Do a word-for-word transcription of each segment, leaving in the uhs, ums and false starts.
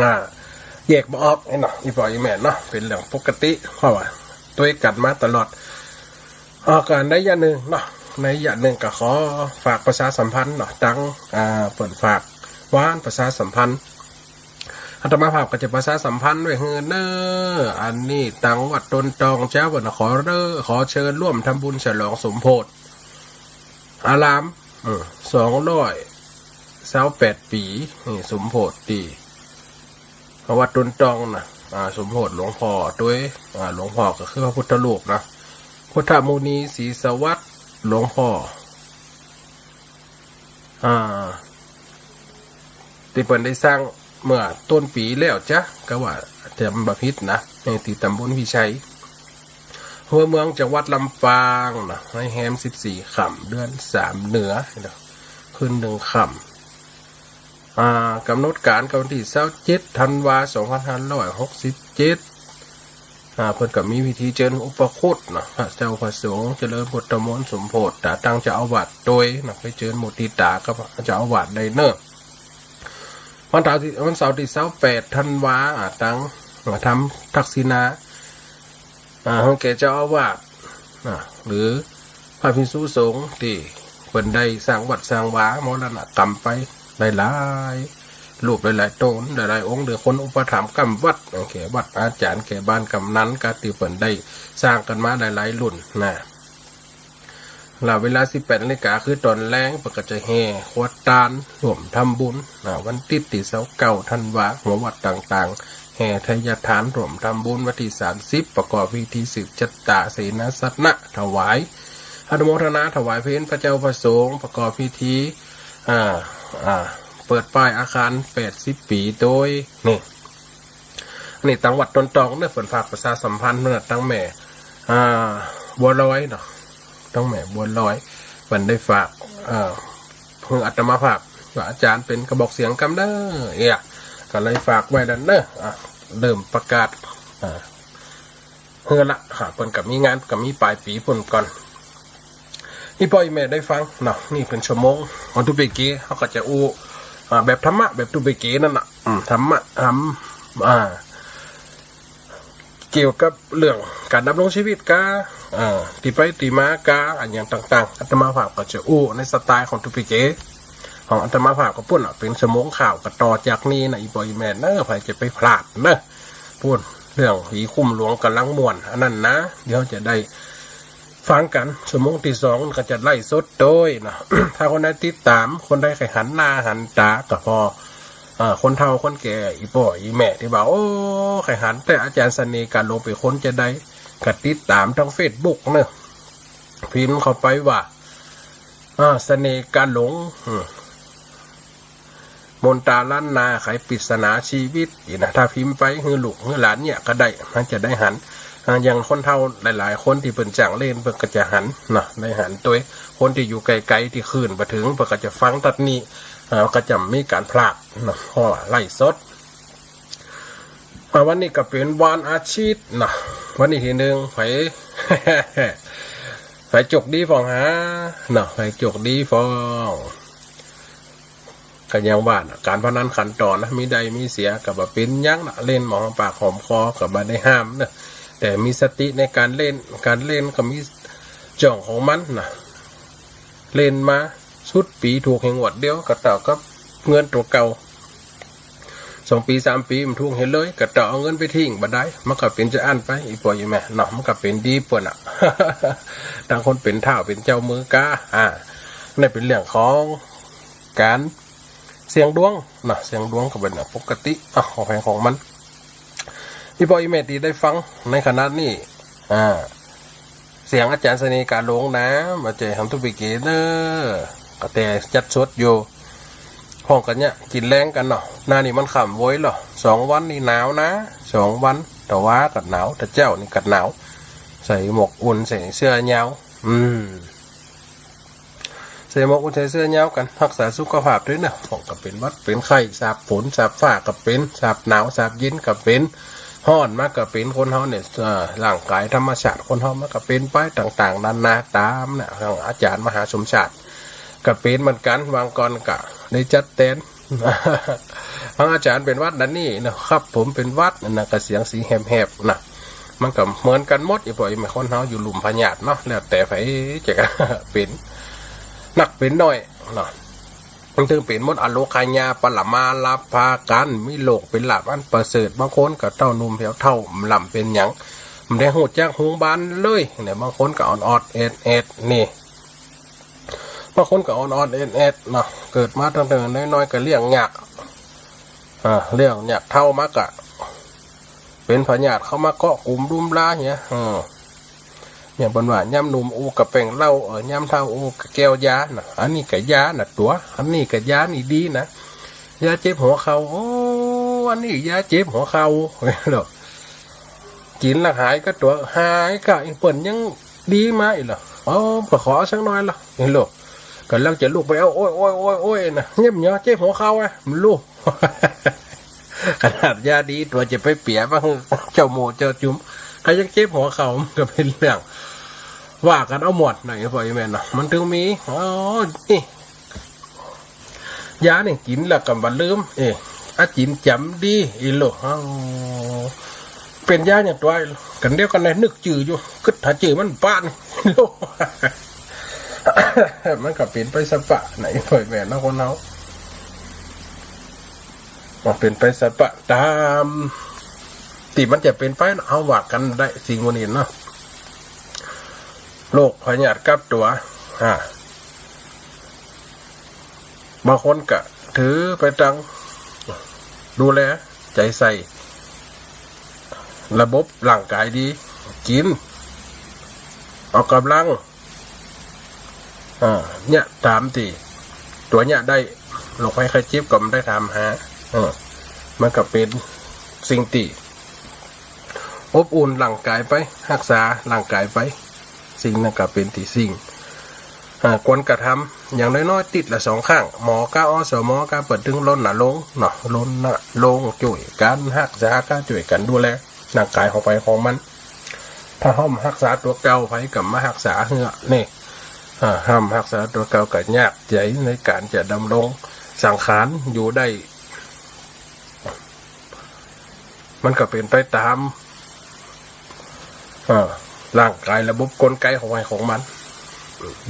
อ่า แยกบ่ออกไอ้เนาะ อี่ป้ออี่แม่เนาะ เป๋นเรื่องปกติ เพราะว่าตวยกั๋นมาตลอด อ่า ก็ในยะหนึ่งเนาะ ในยะหนึ่งก็ขอฝากประชาสัมพันธ์เนาะ ตัง อ่า เปิ้นฝากวานประชาสัมพันธ์ อาตมาภาพก็จะประชาสัมพันธ์ไว้หื้อเน้อ อันนี้ตังวัดต้นตองเจ้า เปิ้นขอเน้อ ขอเชิญร่วมทำบุญฉลองสมโภชอาราม เออ สองร้อยซาวแปดปี๋ นี่สมโภชตี้วัดต้นตองนะ อ่า สมโภชหลวงพ่อตวย อ่า หลวงพ่อก็คือพระพุทธรูปนะ พุทธมุนีศรีสวัสดิ์หลวงพ่อ อ่า ตี้เปิ้นได้สร้างเมื่อต้นปี๋แล้วจ๊ะ ก็ว่าจ๋ำบ่ผิดนะ ในตี้ตำบลพิชัย หัวเมืองจังหวัดลำปางนะ ในแฮมสิบสี่ค่ำ เดือนสามเหนือ คืนหนึ่งค่ำ อ่า ก๋ำหนดก๋านก็วันตี้ซาวเจ็ดธันวา สองพันห้าร้อยหกสิบเจ็ด อ่า เปิ้นก็มีพิธีเจิญอุปคุตเนาะ พระเจ้าพระสงฆ์เจริญพุทธมนต์สมโภช ต๋าตั้งเจ้าอาวาสตวยเนาะ ไปเจิญมุทิตากับเจ้าอาวาสได้เน้อ วันเสาร์ตี้ วันเสาร์ตี้ซาวแปดธันวา อ่า ตัง อ่า ทำทักษิณา อ่า หื้อแก่เจ้าอาวาส อ่า หรือพระภิกษุสงฆ์ตี้เปิ้นได้สร้างวัดสร้างวามรณกรรมไปหลายๆ รูปหลายๆ ต๋น หลายๆ องค์ หรือคนอุปถัมภ์ก้ำวัด แก่วัดอาจ๋ารย์ แก่บ้านกำนัน ก็ตี้เปิ้นได้สร้างกั๋นมาหลายๆ รุ่นนะ แล้วเวลาสิบแปดนาฬิกา คือต๋อนแลง เปิ้นก็จะแห่ขวัญตานร่วมทำบุญนะ วันอาทิตย์ตี้ซาวเก้าธันวา หัววัดต่างๆ แห่ไทยทานร่วมทำบุญ วันตี้สามสิบ ประกอบพิธีสืบชะตาเสนาสนะ ถวายอนุโมทนาถวายเพลพระเจ้าพระสงฆ์ ประกอบพิธี อ่า อ่า เปิดป้ายอาคารแปดสิบปี๋ตวย นี่ อันนี้ตังวัดต้นตองเน้อ เปิ้นฝากประชาสัมพันธ์เน้อ ตังแม่ อ่า บัวลอยเนาะ ตังแม่บัวลอย เปิ้นได้ฝาก เอ่อ หื้ออาตมาภาพ ว่าอาจ๋ารย์เป๋นกระบอกเสียงกำเน้อ เอี้ย ก็เลยฝากไว้ดังนั้นเน้อ อ่ะ เริ่มประกาศ อ่า หื้อละ ค่ะ เปิ้นก็มีงาน ก็มีป๋ายปี๋ปู๊นก่อน อี่ป้ออี่แม่ได้ฟังเนาะ นี่เป๋นชั่วโมงของตุ๊เปเก๋ เฮาก็จะอู้ อ่า แบบธรรมะ แบบตุ๊เปเก๋นั่นน่ะ อืม ธรรมะ ธรรม อ่า เกี่ยวกับเรื่องก๋านดำรงชีวิตกา เอ่อ ตี้ไปตี้มากา อะหยังต่างๆ อาตมาภาพก็จะอู้ในสไตล์ของตุ๊เปเก๋ ของอาตมาภาพก็ปู๊นน่ะ เป๋นชั่วโมงข่าวก็ต่อจากนี้นะ อี่ป้ออี่แม่เน้อ ใผจะไปพลาดเน้อ ปู๊น เรื่องผีคุ้มหลวงก่ำลังม่วน อันนั้นนะ เดี๋ยวจะได้ฟังกั๋น ชั่วโมงตี้สองก็จะไลฟ์สดตวยนะ ถ้าคนใดติดต๋าม คนใดใค่หันหน้าหันต๋าก็ผ่อ เอ่อ คนเฒ่าคนแก่ อี่ป้ออี่แม่ตี้ว่า โอ้ ใค่หันแต่อาจ๋ารย์เสน่ห์กาหลงเป๋นคนจาใด ก็ติดต๋ามตางเฟซบุ๊กเน้อ พิมพ์เข้าไปว่า อ่า เสน่ห์กาหลง อืม มนตราล้านนา ไขปริศนาชีวิต นี่นะ ถ้าพิมพ์ไปหื้อลูกหื้อหลานเนี่ยก็ได้ มันจะได้หัน อ่า อย่างคนเฒ่าหลายๆ คนตี้เปิ้นจ้างเล่น เปิ้นก็จะหันเนาะ ได้หันตวย คนตี้อยู่ไกลๆ ตี้คลื่นบ่เถิง เปิ้นก็จะฟังตัดนี้ อ่า ก็จะมีก๋านพลาดเนาะ เพราะว่าไลฟ์สด อ่า วันนี้ก็เป๋นวันอาทิตย์เนาะ วันนี้ตี้นึ่ง ใผ ใผโจคดีพ่องหาเนาะ ใผโจคดีพ่อง ก็ยังว่าน่ะ ก๋านพนันขันต่อนะ มีได้มีเสียก็บ่เป๋นหยังนะ เล่นหมอหอมปากหอมคอก็บ่ได้ห้ามเนาะ แต่มีสติในก๋านเล่น ก๋านเล่นก็มีจ้องของมันนะ เล่นมาสุดปี๋ถูกแค่งวดเดียว ก็เต้ากับเงินตั๋วเก่า สองปี๋สามปี๋มันถูกแค่เลย ก็เต้าเอาเงินไปทิ้งบ่ได้ มันก็เป๋นจาอั้นไป อี่ป้ออี่แม่เนาะ มันก็เป๋นดีป่นอ่ะ ตางคนเป๋นท้าวเป๋นเจ้าเมืองกา อ่า นี่เป๋นเรื่องของก๋านเสี่ยงดวงเนาะ เสี่ยงดวงก็เป๋นเรื่องปกติ อ่ะ ของใผของมัน อี่ป้ออี่แม่ตี้ได้ฟังในขณะนี้ อ่า เสียงอาจ๋ารย์เสน่ห์กาหลงนะ บ่ใจ้ของตุ๊เปเก๋เน้อ ก็แต่จัดสดอยู่ พ่องกั๋นเนี่ย กิ๋นแลงกั๋นเนาะ หน้านี้มันค่ำโว้ยเหรอ สองวันนี่หนาวนะ สองวัน ตะวาก็หนาว ตะเจ๊านี่ก็หนาว ใส่หมวกอุ่น ใส่เสื้อยาว อืม ใส่หมวกอุ่นใส่เสื้อยาวกั๋น ฮักษาสุขภาพตวยเนาะ พ่องก็เป๋นหวัดเป๋นไข้ สาบฝนสาบฟ้าก็เป๋น สาบหนาวสาบเย็นก็เป๋น ฮ้อนมาก็เป๋น คนเฮาเนี่ย เอ่อ ร่างก๋ายธรรมชาติคนเฮามันก็เป๋นไปต่างๆ นานาต๋ามเนี่ย อย่างอาจ๋ารย์มหาสมชาติก็เป๋นเหมือนกั๋น วางก่อนก็ได้จัดแตน พระอาจารย์เป๋นหวัดนะนี่นะครับ ผมเป๋นหวัดนะ ก็เสียงสีแหบๆ นะ มันก็เหมือนกั๋นหมด อีพ่ออีแม่ คนเฮาอยู่ลุ่มพยาธิเนาะ แล้วแต่ใผจะเป๋น นักเป๋นน้อยเนาะ มันตึงเป๋นหมด อโรคยาปรมาลาภา ก๋านมีโลกเป๋นลาภอันประเสริฐ บางคนก็เต้าหนุ่มแผวเฒ่า บ่ล้ำเป๋นหยัง บ่ได้ฮู้จักโฮงบาลเลย เนี่ย บางคนก็ออดๆ แอดๆ นี่ บางคนก็ออดๆ แอดๆ เนาะ เกิดมาตั้งแต่น้อยๆ ก็เลี้ยงยาก อ่า เลี้ยงยาก เฒ่ามาก็เป๋นพยาธิเข้ามาเกาะกุมรุมราเหีย เออ อย่างเปิ้นว่า ยามหนุ่มอู้กะแป้งเหล้า เออ ยามเฒ่าอู้กะแก้วยานะ อันนี้กะยานะตั๋ว อันนี้กะยานี่ดีนะ ยาเจ็บหัวเข่า โอ้ อันนี้ยาเจ็บหัวเข่า เนาะ กิ๋นละหายกาตั๋ว หายกา เปิ้นยังดีมาอี้เหรอ เออ ก็ขอสักหน่อยละ เห็นโลก ก่ำลังจะลุกไปเอา โอ๊ย โอ๊ย โอ๊ย โอ๊ย นะ เยียบเหยียบเจ็บหัวเข่าไง มันลุก ขนาดยาดีตั๋วจะไปเปียบ่าหื้อเจ้าหมู่เจ้าจุม ก็ยังเจ็บหัวเข่า มันก็เป๋นเรื่อง ว่ากั๋นเอาหมดนะ อีพ่ออีแม่เนาะ มันตึงมี อ๋อ นี่ ยานี่กิ๋นแล้วก็บ่ลืม เอ๊ะ อาจิ๋นจ๋ำดี อีโล อ้าว เป๋นยาอย่างตั๋ว กั๋นเดียวกั๋นเลย นึกจื้ออยู่ กึ๊ดหาจื้อมันปะนี่ อีโล มันก็เป๋นไปสะปะนะ อีพ่อแม่เนาะ คนเฮา มันเป๋นไปสะปะต๋ามตี้มันจะเป๋นไปเนาะ เฮาว่ากั๋นได้สิ่งพวกนี้เนาะ โรคพยาธิกับตั๋ว อ่า บางคนก็ถือไปตัง ดูแลใจ๋ใส่ ระบบร่างก๋ายดี กิ๋น ออกก๋ำลัง อ่า เนี่ย ต๋ามตี้ตั๋วเนี่ยได้ โรคภัยไข้เจ็บก็บ่ได้ต๋ามหา เออ มันก็เป๋นสิ่งตี้ อบอุ่นร่างก๋ายไป ฮักษาร่างก๋ายไป สิ่งนั้นก็เป๋นตี้สิ่ง อ่า ควรกระทำ อย่างน้อยๆ ติ๊ดละสองครั้ง หมอกับ อสม ก็เปิ้นตึงรณรงค์เนาะ รณรงค์จ้วยกั๋นฮักษา ก็จ้วยกั๋นดูแลร่างก๋ายของใผของมัน ถ้าเฮาบ่ฮักษาตั๋วเก่า ใผก็มาฮักษาหื้อ นี่ อ่า เฮาบ่ฮักษาตั๋วเก่าก็ยากใจ๋ในก๋านจะดำรงสังขารอยู่ได้ มันก็เป๋นไปต๋าม เอ่อ ร่างก๋ายระบบกลไกของใผของมัน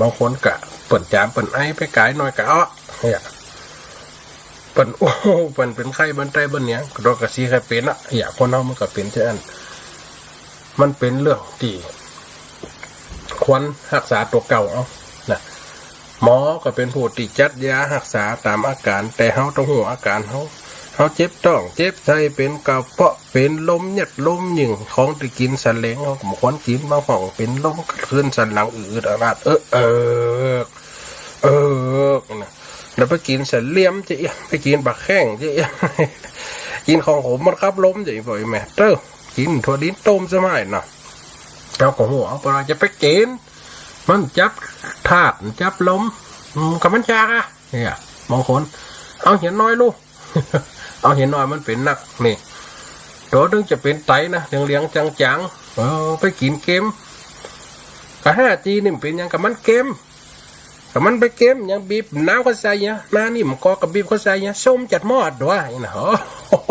บางคนก็เปิ้นจ๋ามเปิ้นไอไปก๋ายหน่อยก็เอาะ เนี่ย เปิ้น โอ้โห เปิ้นเป๋นไข้เปิ้นไตเปิ้นหยัง ก็ต้องกะสีใค่เป๋นอะ เนี่ย คนเฮามันก็เป๋นจะอั้น มันเป๋นเรื่องตี้ ควรฮักษาตั๋วเก่าเอา นะ หมอก็เป๋นผู้ตี้จัดยาฮักษาต๋ามอาก๋าน แต่เฮาต้องฮู้อาก๋านเฮา เฮาเจ็บต๊อง เจ็บไส้ เป๋นกระเพาะ เป๋นลมเยียดลมยิ่ง ของตี้กิ๋นสะแหลงเฮาก็บ่ควรกิ๋น บางห้องเป๋นลม คลื่นสันหลัง อืดๆ อัดๆ เอิกๆ เอิกๆ นะ แล้วไปกิ๋นสะเหลี่ยมจะเอี้ย ไปกิ๋นปลาแข้งจะเอี้ย กิ๋นของขมมันขับลมจะเอี้ย บ่าแม่ เต๊อะ กิ๋นถั่วดินต้มสมัยเนาะ เฮาก็ฮู้ เอาไปว่าจะไปกิ๋น มันจับธาตุ จับลม อืม ก็มันยากอะ เนี่ย บางคน เอาเหียนน้อยลูก เอาเหียนน้อยมันเป๋นนัก นี่ ตั๋วนึ่งจะเป๋นไตนะ เหลืองๆ จ๋างๆ เออ ไปกิ๋นเกม ก็ห้าจีนี่มันเป๋นหยัง ก็มันเกม ก็มันไปเกม ยังบีบน้ำเข้าใส่เนี่ย น้ำนี่มันก็กะบีบเข้าใส่เนี่ย ส้มจัดหม้อตั๋วนี่นะ โอ้โห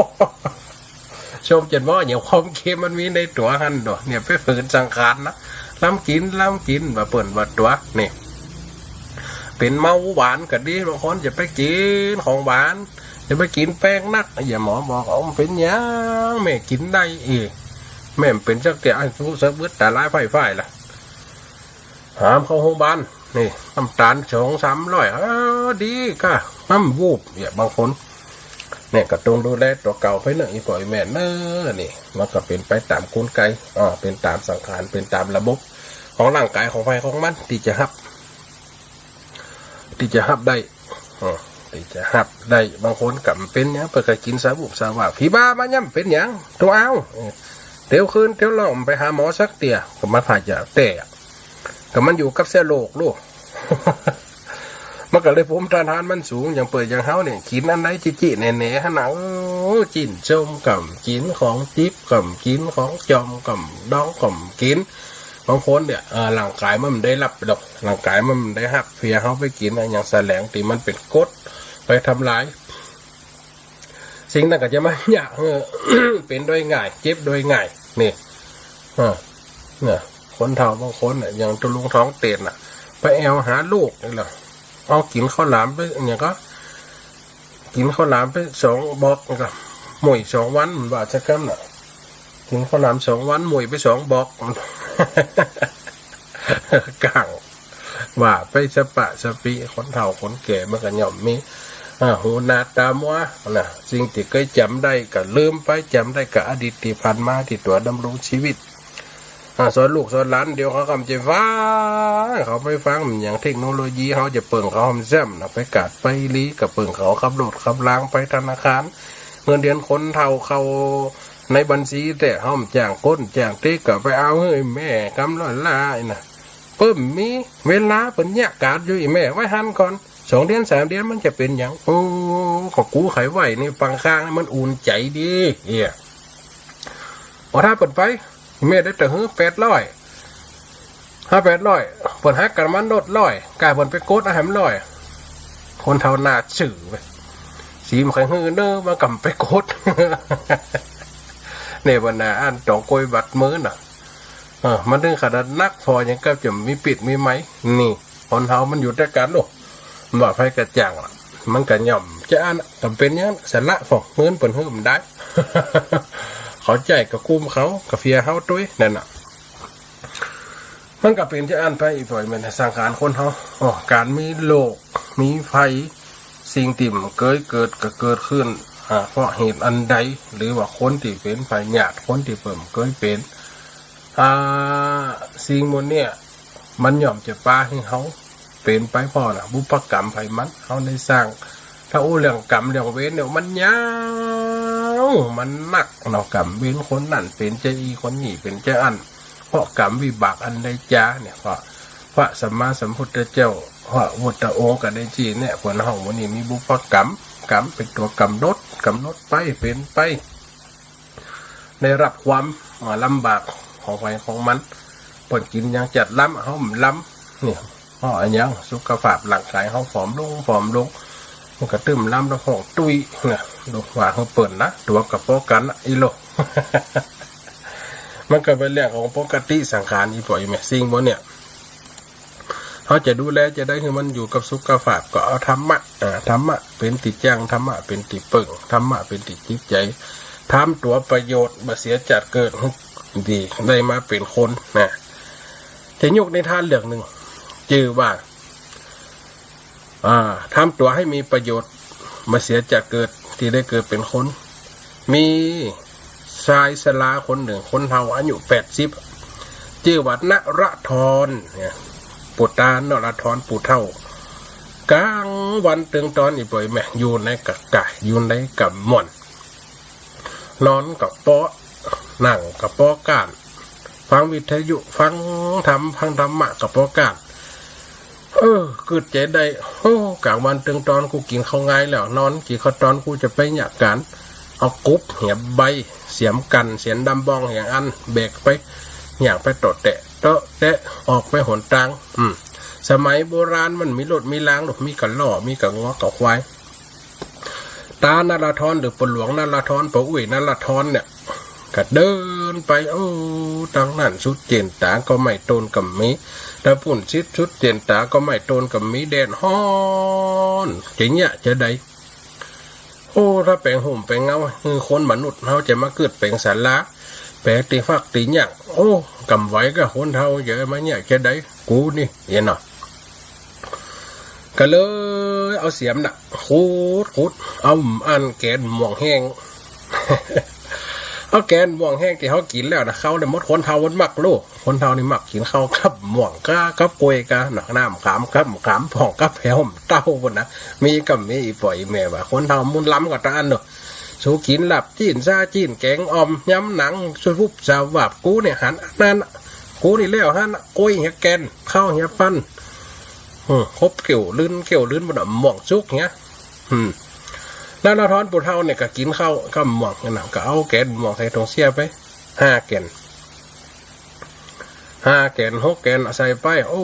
ส้มจัดหม้อเนี่ย ความเกมมันมีในตั๋วหั้นตั๋ว เนี่ย ไปฝืนสังขารนะ ลำกิ๋น ลำกิ๋น ว่าเปิ้นว่าตั๋ว นี่ เป๋นเบาหวานก็ดี บางคนจะไปกิ๋นของหวาน จะไปกิ๋นแป้งนัก ยาหมอบอก เอา มันเป๋นหยัง แม่กิ๋นได้เอง แม่บ่เป๋นสักเตื้อ ไอ้ผู้เสพติดตาลายไฟฟ้าล่ะ หามเข้าโฮงบาล นี่ น้ำตาลสองสามร้อย เออ ดีก้า น้ำวูบ เนี่ย บางคน เนี่ย ก็ต้องดูแลตั๋วเก่าไปเนาะ อีพ่ออีแม่เนาะ นี่ มันก็เป๋นไปต๋ามกลไก อ่า เป๋นต๋ามสังขาร เป๋นต๋ามระบบของร่างก๋ายของใผของมัน ตี้จะฮับ ตี้จะฮับได้ อ่า ตี้จะฮับได้ บางคนก็บ่เป๋นหยัง เปิ้นก็กิ๋นสาบูบสาวา ผีบ้ามาย้ำเป๋นหยัง ตั๋วเอา เออ เตียวคืนเตียวร้อง บ่ไปหาหมอสักเตื้อ ก็มันพาจะแต้ ก็มันอยู่กับเสื้อโรคลูก มันก็เลยภูมิต้านทานมันสูง อย่างเปิ้นอย่างเฮาเนี่ย กิ๋นอันใดจิๆ แหน่ๆ หั้นน่ะ โอ้ จิ๊นส้มก็บ่กิ๋น ของดิบก็บ่กิ๋น ของจ่อมก็บ่ดองก็บ่กิ๋น บางคนเนี่ย เอ่อ ร่างก๋ายมันบ่ได้ฮับดอก ร่างก๋ายมันบ่ได้ฮับ เพียงเฮาไปกิ๋นอะหยังสะแหลงตี้มันเป๋นกรด ไปทำลาย สิ่งนั้นก็จะมาเยียะหื้อ เป๋นโดยง่าย เจ็บโดยง่าย นี่ อ่า เนี่ย คนเฒ่าบางคนน่ะ อย่างตุ๊ลุงทองเตนน่ะ ไปแอ่วหาลูกนี่แหละ เอากิ๋นข้าวหลามไป เนี่ยก็ กิ๋นข้าวหลามไปสองบอก นี่ก็ ม่วยสองวัน มันว่าสักกำน่ะ กิ๋นข้าวหลามสองวัน ม่วยไปสองบอก ก้าง ว่าไปสะปะสะปี คนเฒ่าคนแก่มันก็ย่อมมี อ่า หูหนวกตามัวน่ะ สิ่งตี้เกยจ๋ำได้ก็ลืมไป จ๋ำได้ก็อดีตตี้ผ่านมาตี้ตั๋วดำรงชีวิต อ่า สอนลูกสอนหลาน เดี๋ยวเขาก็บ่ใจ้ฟัง เขาไปฟังมันหยัง เทคโนโลยี เขาจะเปิ้งเขาห้อมแซ้มน่ะ ไปกาดไปลีก็เปิ้งเขา ขับรถขับลาง ไปธนาคาร เงินเดือนคนเฒ่าเข้าในบัญชี แต่เฮาบ่จ้างคน จ้างเต๊ก็ไปเอาหื้อแม่กำลังหลายน่ะ เปิ้นมีเวลา เปิ้นเยียะก๋านอยู่ อีแม่ไว้หั้นก่อน สองเดือนสามเดือนมันจะเป๋นหยัง โอ้ ก็กู้ไขไหวนี่ ฟังข้างนี่มันอุ่นใจ๋ดี เนี่ย พอถ้าเปิ้นไป แม่ได้แต่หื้อแปดร้อย ห้าแปดร้อย เปิ้นหักกั๋นมันลดร้อย ก้าเปิ้นไปกดเอาแหมร้อย คนเฒ่าหน้าซื่อเว้ย สิบ่ใค่หื้อเน่อ มันก็บ่ไปกด เนี่ย บรรดาอันตองกวยบัดมื้อน่ะ เออ มันเถิงขนาดนัก ผ่อหยังก็จะมีปิ๊ดมีไหม นี่ คนเฒ่ามันอยู่ตวยกั๋นลูก บ่าไผก็จ้างล่ะ มันก็ย่อมจะอั้น ก็เป๋นอย่างนั้น สละผ่อเงินเปิ้นหื้อบ่ได้ เขาใจ๊ก็กุ้มเขา ก็เสียเฮาตวย นั่นน่ะ มันก็เป๋นจะอั้นไป อีป๋อยแม่นสังขารคนเฮา อ้อ ก๋านมีโรค มีภัย สิ่งตี้บ่เกยเกิดก็เกิดขึ้น อ่า เพราะเหตุอันใด หรือว่าคนตี้เป๋นพยาธิ คนตี้เปิ้นบ่เกยเป๋น อ่า สิ่งหมู่เนี่ย มันย่อมจะปาหื้อเฮาเป๋นไป เพราะน่ะ บุพกรรมไผมัน เฮาได้สร้าง ถ้าอู้เรื่องกรรมเรื่องเวรเนี่ย มันยาว มันนักเนาะ กรรมเวรคนนั้นเป๋นจาอี้ คนนี้เป๋นจาอั้น เพราะกรรมวิบากอันใดจาเนี่ย พระ พระสัมมาสัมพุทธเจ้า พระพุทธองค์ก็ได้ชี้แนะ คนเฮาหมู่นี้มีบุพกรรม กรรมเป๋นตั๋วก๋ำหนด ก๋ำหนดไป เป๋นไป ได้ฮับความ อ่า ลำบากของไผของมัน เปิ้นกิ๋นหยังจัดล้ำ เฮาบ่ล้ำ นี่ เพราะอะหยัง สุขภาพร่างก๋ายเฮาผอมลง ผอมลง มันก็ตึมล้ำแล้วห้องตุ้ยน่ะ ดูว่าของเปิ้นนะ ตั๋วก็ปอกั๋นนะ อีโล มันก็เป๋นเรื่องของปกติสังขาร อีป๋อยแม่ สิ่งหมู่เนี่ย เฮาจะดูแลจะได้หื้อมันอยู่กับสุขภาพ ก็เอาธรรมะ อ่า ธรรมะเป๋นตี้จั้ง ธรรมะเป๋นตี้เปิ้ง ธรรมะเป๋นตี้จิตใจ๋ ทำตั๋วประโยชน์ บ่เสียจาติเกิด ดี ได้มาเป๋นคนนะ จะยกนิทานเรื่องนึ่ง จื้อว่า อ่า ทำตั๋วหื้อมีประโยชน์ บ่เสียจาติเกิด ตี้ได้เกิดเป๋นคน มี ชายชราคนนึ่ง คนเฒ่าอายุแปดสิบ จื้อว่านรธรเนี่ย ปุตตานรธร ปู่เฒ่า ก๋างวันเติงตอน อีป๋อยแม่ อยู่ในก็ก๋าย อยู่ในก็ม่วน นอนก็ปอ นั่งก็ปอก้าน ฟังวิทยุ ฟังธรรม ฟังธรรมะก็ปอก้าน เออ กึ๊ดใจ๋ได้ โอ้ ก๋างวันเติงตอนกูกิ๋นข้าวงายแล้ว นอนกิ๋นข้าวตอน กูจะไปเยียะก๋าน เอากุบเหียใบ เสียมกั๋น เสียมดำบองเหียอัน แบกไป ย่างไปโต๊ะแต๊ะ โต๊ะแต๊ะ ออกไปหนตาง อืม สมัยโบราณมันบ่มีรถมีลางดอก มีก้าล้อ มีก้างงัวก้าควาย ตานรธร หรือป้อหลวงนรธร ป้ออุ๊ยนรธรเนี่ย ก็เดินไป โอ้ ตางนั้นสุดเจียรต๋าก็ไม้โตนก็มี ตางปุ้นสิดสุดเจียรต๋าก็ไม้โตนก็มี แดดฮ้อน จะเยียะจะใด โอ้ ถ้าแป๋งฮ่มแป๋งเงา หื้อคนมนุษย์เฮาจะมากึ๊ดแป๋งศาลา แป๋งตี้ฟักตี้หยัง โอ้ กำไหวก้าคนเฒ่า จะมาเยียะจะใด กูนี่ เหียเนาะ ก็เลยเอาเสียมน่ะ ขุด ขุด เอาอันแกนม่วงแห้ง เอาแกนม่วงแห้งตี้เฮากิ๋นแล้วน่ะ เค้าได้หมด คนเฒ่ามันมักโล คนเฒ่านี่มักกิ๋นข้าวกับม่วงก้า กับกล้วยก้าเนาะ น้ำขาม กับขามป้อง กับแผวเต้าปุ้นนะ มีก็มี อีป๋อยแม่ว่า คนเฒ่ามันล้ำก็ตางอั้นเนาะ สูกิ๋นลาบจีน ซาจีน แก๋งอ่อม ยำหนัง สุบๆ สาบๆ กูเนี่ยหันอันนั้น กูนี่แล้วหัน กล้วยเหียแก่น ข้าวเหียปัน อืม ครบเกี้ยวลืน เกี้ยวลืนปุ้นน่ะ ม่วงสุกเหีย อืม นรธรปู่เฒ่าเนี่ยก็กิ๋นข้าวกับม่วงนั่นน่ะ ก็เอาแกนม่วงใส่ถุงเสี้ยไป ห้าแกน ห้าแกน หกแกน ใส่ไป โอ้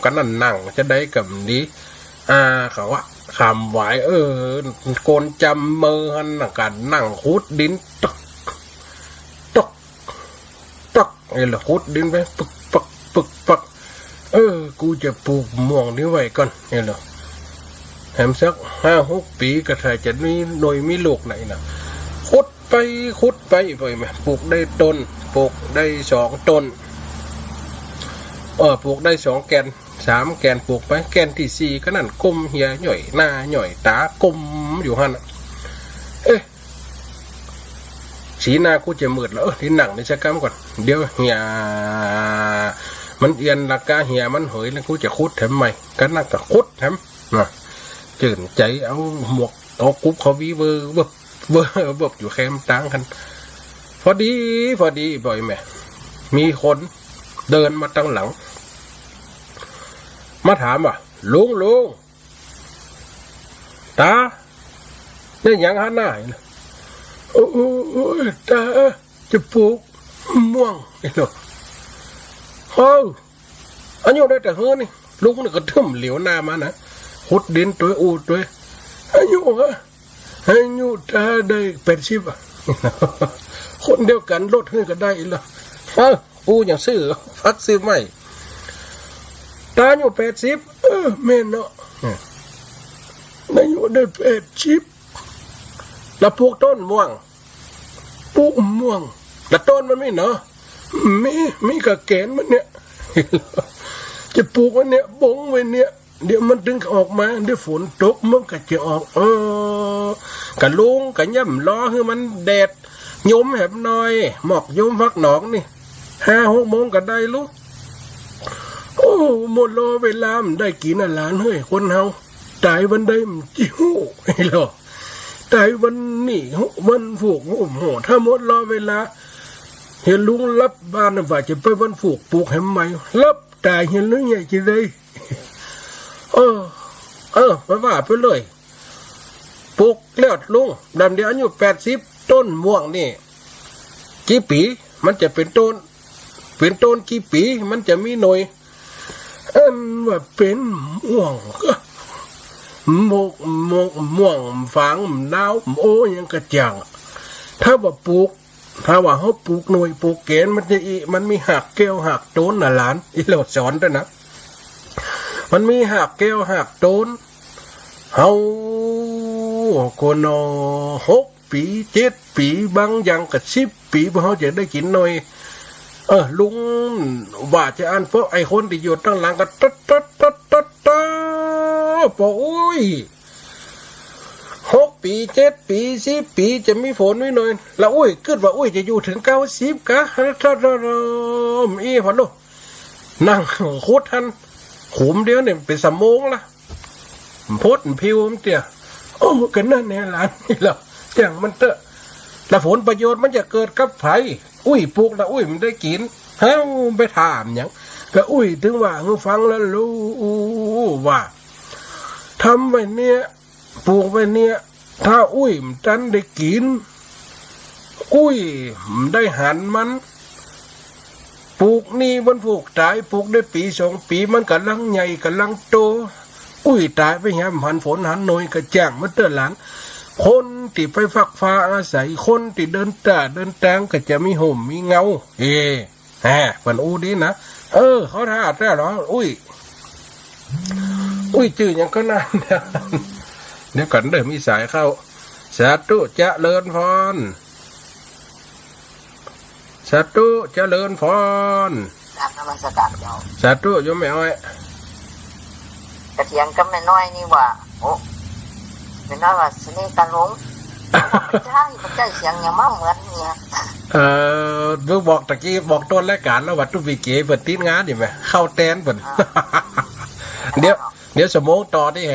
ก็นั่งจะใดก็บ่ดี อ่า เขาว่า ขำหวาย เออ คนจำเมอหั้นน่ะ กั๋นนั่งขุดดิน ตึก ตึก ตึก ไอ้ละ ขุดดินไป ปึก ปัก ปึก ปัก เออ กูจะปูกม่วงนี้ไว้ก่อน ไอ้ละ แหมสักห้าหกปี๋ ก็ถ้าจะมีหน่วยมีลูกไหนนะ ขุดไป ขุดไป ไปแม่ ปูกได้ต้น ปูกได้สองต้น เออ ปูกได้สองแก่น สามแก่น ปูกไป แก่นตี้สี่ก็นั่น ก้มเหียหย้อยหน้าหย้อยต๋า ก้มอยู่หั้นน่ะ เอ๊ะ สีหน้ากูจะมืดแล้ว เออ ตี้นั่งนี่สักกำก่อน เดี๋ยวเหียมันเอียนละก้า เหียมันเหยแล้ว กูจะขุดแถมใหม่ ก็นั่นก็ขุดแถม น่ะ จื้นใจ๋ เอาหมวก เอากุ๊บเข้าวี เวิบ เวิบ เวิบ เวิบ อยู่แคมต๋างหั้น พอดี พอดี บ่อยแม่ มีคนเดินมาตังหลัง มาถามว่า ลุง ลุง ต๋า เฮ็ดหยังหั้นน่ะ โอ้ โอ้ โอ้ย ต๋า จะปูกม่วง ไอ้หนอ เฮ้ย อายุได้เต้าหื้อนี่ ลุงนี่ก็ตึ้มเหลียวหน้ามานะ ขุดดินตวย อู้ตวย อายุเหรอ อายุต๋าได้แปดสิบอะ คนเดียวกั๋น ลดหื้อก็ได้ละ เอ้า อู้อย่างซื่อ ฟักซื่อไม่ ต๋าอายุแปดสิบ เออ แม่นเนาะ อายุได้แปดสิบ แล้วปูกต้นม่วง ปูกม่วง แล้วต้นมันมีเนาะ มี มีก้าแก่นมันเนี่ย จะปูกไว้เนี่ย บงไว้เนี่ย เดี๋ยวมันตึงออกมา เดี๋ยวฝนตกมันก็จะออก เออ กะลุงกะย่ำรอหื้อมันแดดยมแหมหน่อย หมอกยมฟักหนองนี่ ห้าหกโมงก็ได้ลูก โอ้ มัวรอเวลามันได้กิ๋นน่ะหลานเฮ้ย คนเฮา ต๋ายวันใดมันจิฮู้ ไอ้หนอ ต๋ายวันนี้ฮู้ วันพูกฮู้ ถ้ามัวรอเวลา เหียลุงลับบ้านน่ะ ว่าจะไปวันพูกปูกแหมใหม่ ลับต๋ายเหียลุงใหญ่จะได้ เออ เออ ไปว่าไปเลย ปูกแล้วลุง ดำเดียวอายุแปดสิบ ต้นม่วงนี่ กี่ปี๋ มันจะเป๋นต้น เป๋นต้นกี่ปี๋ มันจะมีหน่วย อันว่าเป๋นม่วง หมก หมก ม่วง ฝาง หนาว โอ้ ยังกระจ่าง ถ้าว่าปูก ถ้าว่าเฮาปูกหน่วยปูกแก่นมันจะอี้ มันมีหากแก้วหากโตนน่ะหลาน อีหลอดสอนตวยนะ มันมีหากแก้วหากโตน เฮาก็หนอ หกปี๋ เจ็ดปี๋ บางอย่างก็สิบปี๋ พวกเฮาจะได้กิ๋นหน่วย เออ ลุงว่าจะอั้น เพราะไอ้คนตี้อยู่ตังหลังก็ตัด ตัด ตัด ตัด ตัด ปออุ๊ย หกปี๋ เจ็ดปี๋ สิบปี๋ จะมีฝนมีหน่วย ละอุ๊ย กึ๊ดว่าอุ๊ยจะอยู่เถิงเก้าสิบกะ ทะทะทะทะ อี้ พอลุง นั่งขุดหั้น ขุมเดียวนี่เป๋นสัมโมงละ มันพดมันผิวมันเตี้ย โอ้ กะนั่นแหละหลาน นี่แหละ จ้างมันเต๊อะ ละผลประโยชน์มันจะเกิดกับใผ อุ๊ยปูกละอุ๊ยมันได้กิ๋น เฮาไปถามหยัง กะอุ๊ยตึงว่าหื้อฟังแล้วฮู้ว่า ทำไว้เนี่ย ปูกไว้เนี่ย ถ้าอุ๊ยมันตันได้กิ๋น อุ๊ยมันได้หันมัน ปูกนี่วันพูกต๋าย ปูกได้ปี๋สองปี๋ มันก่ำลังใหญ่ก่ำลังโต อุ๊ยต๋ายไปแหมหันฝนหันหน่วย กะจ้างมันเต๊อะหลาน คนตี้ไปฟักฟ้าอาศัย คนตี้เดินต๋าเดินตางก็จะมีฮ่มมีเงา เอ้ แหม เปิ้นอู้ดีนะ เออ เข้าท่าแต๊หนอ อุ๊ย อุ๊ย จื้อหยังก็นั่น เดี๋ยวก่อนเด้อ มีสายเข้า สาธุ เจริญพร สาธุ เจริญพร กราบนมัสการเจ้า สาธุ โยมแม่อ้อย กะเถียงกับแม่น้อยนี่ว่า โอ้ แม่น้อยว่าเสน่ห์ตาหลง บ่ใจ้ บ่ใจ้ เสียงหยังมาเหมือนเนี่ย เอ่อ เปิ้นบอกตะกี้ บอกต้นรายก๋านแล้วว่าตุ๊ปีเก๋เปิ้นติดงานนี่แหม เข้าแตนเปิ้น อ่า เดี๋ยว เดี๋ยวสัมโมงต่อตี้แห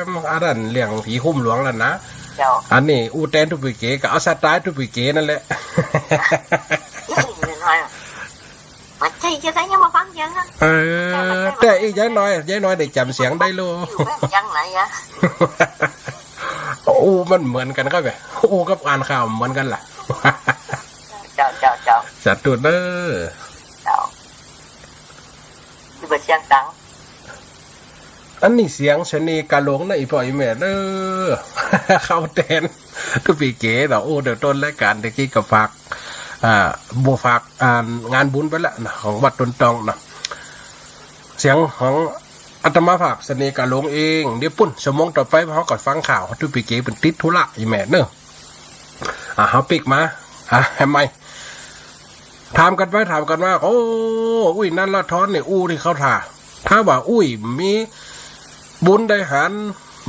ม อันนั้นเรื่องผีคุ้มหลวงแล้วนะ เจ้า อันนี้อู้แตนตุ๊ปีเก๋ก็เอาสไตล์ตุ๊ปีเก๋นั่นแหละ แม่น้อย บ่ใจ้ จะได้ยังมาฟังเสียงนะ เออ แต่อีกยายน้อย ยายน้อยได้จ๋ำเสียงได้ลูก อยู่แบบยังไงอะ อู้มันเหมือนกั๋นครับแหม อู้กับอ่านข่าวเหมือนกั๋นล่ะ เจ้า เจ้า เจ้า สาธุเด้อ เจ้า อยู่บ่เสียงดัง อันนี้เสียงเสน่ห์กาหลงนะ อี่ป้ออี่แม่เน่อ เข้าแตนตุ๊ปี้เก๋เนาะ โอ้ เดี๋ยวต้นรายก๋านตะกี้ก็ฝาก อ่า บ่ฝาก อ่า งานบุญไปละเนาะ ของวัดต้นตองเนาะ เสียงของอาตมาภาพเสน่ห์กาหลงเอง เดี๋ยวปุ้น ชั่วโมงต่อไปเฮาก็ฟังข่าวตุ๊ปี้เก๋เปิ้นติดธุระ อี่แม่เน่อ อ่า เฮาปิ๊กมา อ่า ใหม่ ถามกั๋นไปถามกั๋นมา โอ้ อุ้ยนรทรนี่อู้ตี้เข้าท่า ถ้าว่าอุ้ยมีบุญได้หัน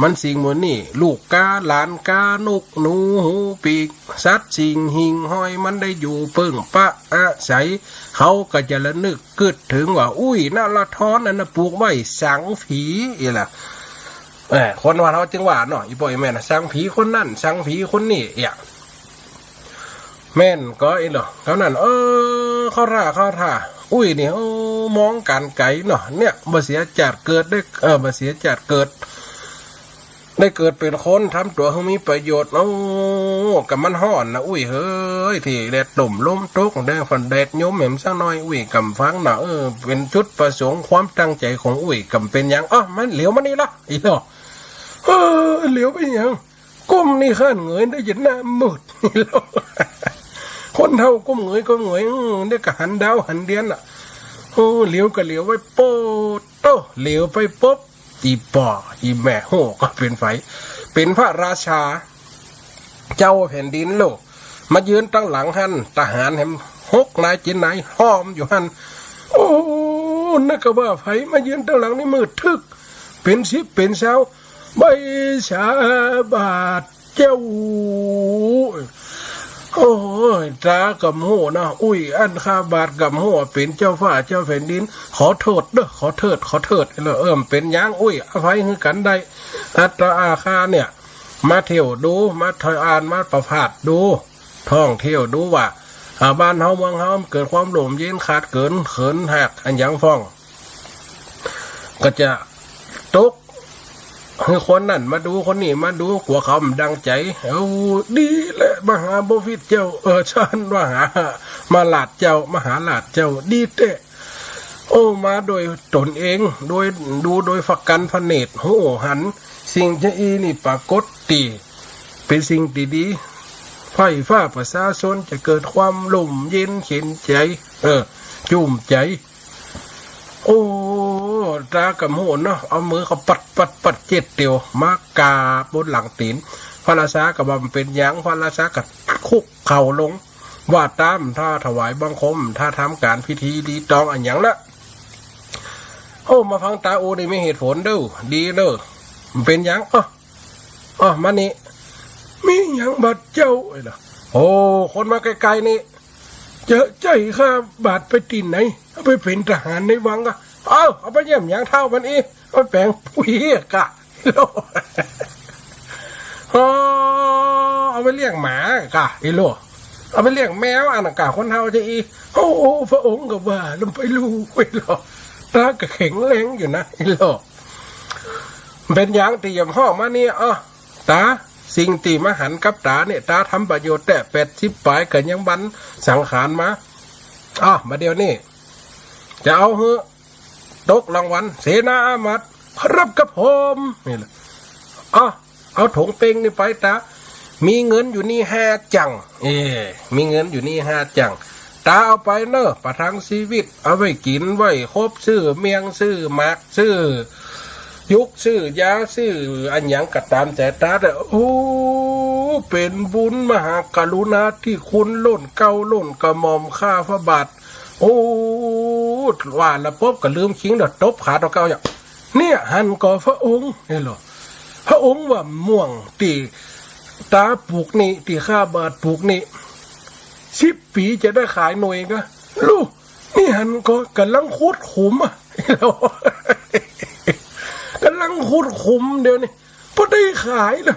มันสิ่งหมู่นี้ ลูกกา หลานกา นกหนูฮูปีก สัตว์สิ่งหิ่งห้อย มันได้อยู่เปิ้งปะอาศัย เขาก็จะระนึกกึ๊ดเถิงว่า อุ้ยนรทรนั่นน่ะปลูกไว้สังผี อี่ละ เออ คนว่าเฮาจึงว่าเนาะ อี่ป้ออี่แม่นะ สังผีคนนั้น สังผีคนนี้ เอี่ย แม่นก่อ อี่เนาะ เต้านั้น เออ เข้าท่า เข้าท่า อุ้ยนี่ โอ้ มองก๋านไก๋เนาะ เนี่ย บ่เสียจาติเกิดได้ เออ บ่เสียจาติเกิด ได้เกิดเป๋นคน ทำตั๋วหื้อมีประโยชน์ โอ้ ก็มันฮ้อนนะ อุ้ยเฮ้ย ตี้แดดต้มลมตก แดดฝนแดดยมแหมสักหน่อย อุ้ยกำฟังนะ เออ เป๋นจุดประสงค์ความตั้งใจ๋ของอุ้ย กำเป๋นหยัง อ้อ มันเหลียวมานี่ละ อี่เนาะ เออ เหลียวไปหยัง ก้มนี่ข้านเงยได้ยินหน้ามืด คนเฒ่าก้มเงยก้มเงย อืม เดี๋ยวก็หันดาวหันเดือนน่ะ โอ้ เหลียวก็เหลียวไป โป๊ดโต้ เหลียวไปปุ๊บ อี่ป้ออี่แม่ฮู้ก็เป๋นใผ เป๋นพระราชา เจ้าแผ่นดินโลก มายืนตังหลังหั้น ทหารแหมหกนายเจ็ดนายห้อมอยู่หั้น โอ้ นึกว่าใผมายืนตังหลังนี่มืดตึ๊ก เป๋นสิบเป๋นซาว ใบสาบาดเจ้า โอ้ย ต๋ากำฮู้นะ อุ้ย อันข้าบาดกำฮู้เป๋นเจ้าฟ้าเจ้าแผ่นดิน ขอโต้ษเน่อ ขอโต้ษ ขอโต้ษ เออ เป๋นหยัง อุ้ย อภัยหื้อกั๋นได้ อัตตาอาข้าเนี่ย มาเที่ยวดู มาเที่ยวอ่าน มาประพาสดู ท่องเที่ยวดูว่า อ่า บ้านเฮาเมืองเฮาเกิดความร่มเย็น ขาดเขิน เขินหากอันหยังฟ้อง ก็จะตก หื้อคนนั้นมาดู คนนี้มาดู กั๋วเขาบ่ดังใจ๋ เอ้า ดีแหละ มหาบพิตรเจ้า เออ ฉันมหา มหาราชเจ้า มหาราชเจ้า ดีแต๊ โอ้ มาโดยต๋นเอง โดย ดูโดยพระกัณฑ์พระเนตร ฮู้หัน สิ่งจะอี้นี่ปรากฏตี้ เป๋นสิ่งตี้ดี ใฝ่ฟ้าประชาชนจะเกิดความร่มเย็นเข็นใจ๋ เออ จุ่มใจ๋ โอ้ ต๋ากำฮู้เนาะ เอามือก็ปัดปัดปัดเจ็ดเตียว มากราบบนหลังตี๋น พระราชาก็บ่าบ่เป๋นหยัง พระราชาก็คุกเข่าลง ว่าต๋าบ่าถ้าถวายบังคม บ่าถ้าทำก๋านพิธีรีตองอันหยังนะ โอ้ มาฟังต๋าอู้นี่มีเหตุผลเน่อ ดีเน่อ บ่เป๋นหยัง อ้อ อ้อ มานี่ มีหยังบาดเจ้า เอ้ยนะ โอ้ คนมาไก๋ๆ นี่ จะใจ้ข้าบาดไปตี้ไหน เอาไปเป๋นทหารในวังก่อ เอา เอาไปเยี่ยมยามเฒ่ามันอี้ เอาไปแป๋งผู้เฮียก่อ อ๋อ เอาไปเลี้ยงหมาก่อ อีหลัว เอาไปเลี้ยงแมวอันนั้นก่อ คนเฒ่าจะอี้ โอ้ พระองค์ก็ว่าลำไปลูกไปหรอก ต๋าก็แข็งแรงอยู่นะ อีหลัว เป๋นหยังตี้ยามฮ้องมานี่ อ้อ ต๋า สิ่งตี้มาหันกับต๋าเนี่ย ต๋าทำประโยชน์แต๊แปดสิบป๋ายก็ยังบันสังขารมา อ้อ บ่าเดี่ยวนี้ จะเอาหื้อตกรางวัล เสนาอามาตย์ รับกับผม นี่แหละ อ้อ เอาถงเปงนี่ไปต๋า มีเงินอยู่นี่ห้าจั่ง เอ้ มีเงินอยู่นี่ห้าจั่ง ต๋าเอาไปเน่อ ประทังชีวิต เอาไว้กิ๋นไว้คบ ซื้อเมี่ยง ซื้อหมาก ซื้อยุก ซื้อยา ซื้ออันหยังก็ต๋ามใจ๋ต๋าเน่อ โอ้ เป๋นบุญมหากรุณาธิคุณล้นเกล้าล้นกระหม่อมข้าพระบาท โอ้ ว่าละปุ๊บก็ลืมคิงเน่อ ตบขาตั๋วเก่าอย่าง เนี่ยหันก่อพระองค์ นี่หลัว พระองค์ว่าม่วงตี้ต๋าปลูกนี่ ตี้ข้าบาดปลูกนี่ สิบปี๋จะได้ขายหน่วยก่อ ลูก นี่หันก่อ ก่ำลังขุดขุมอะ ก่ำลังขุดขุมเดี๋ยวนี้ บ่ได้ขายละ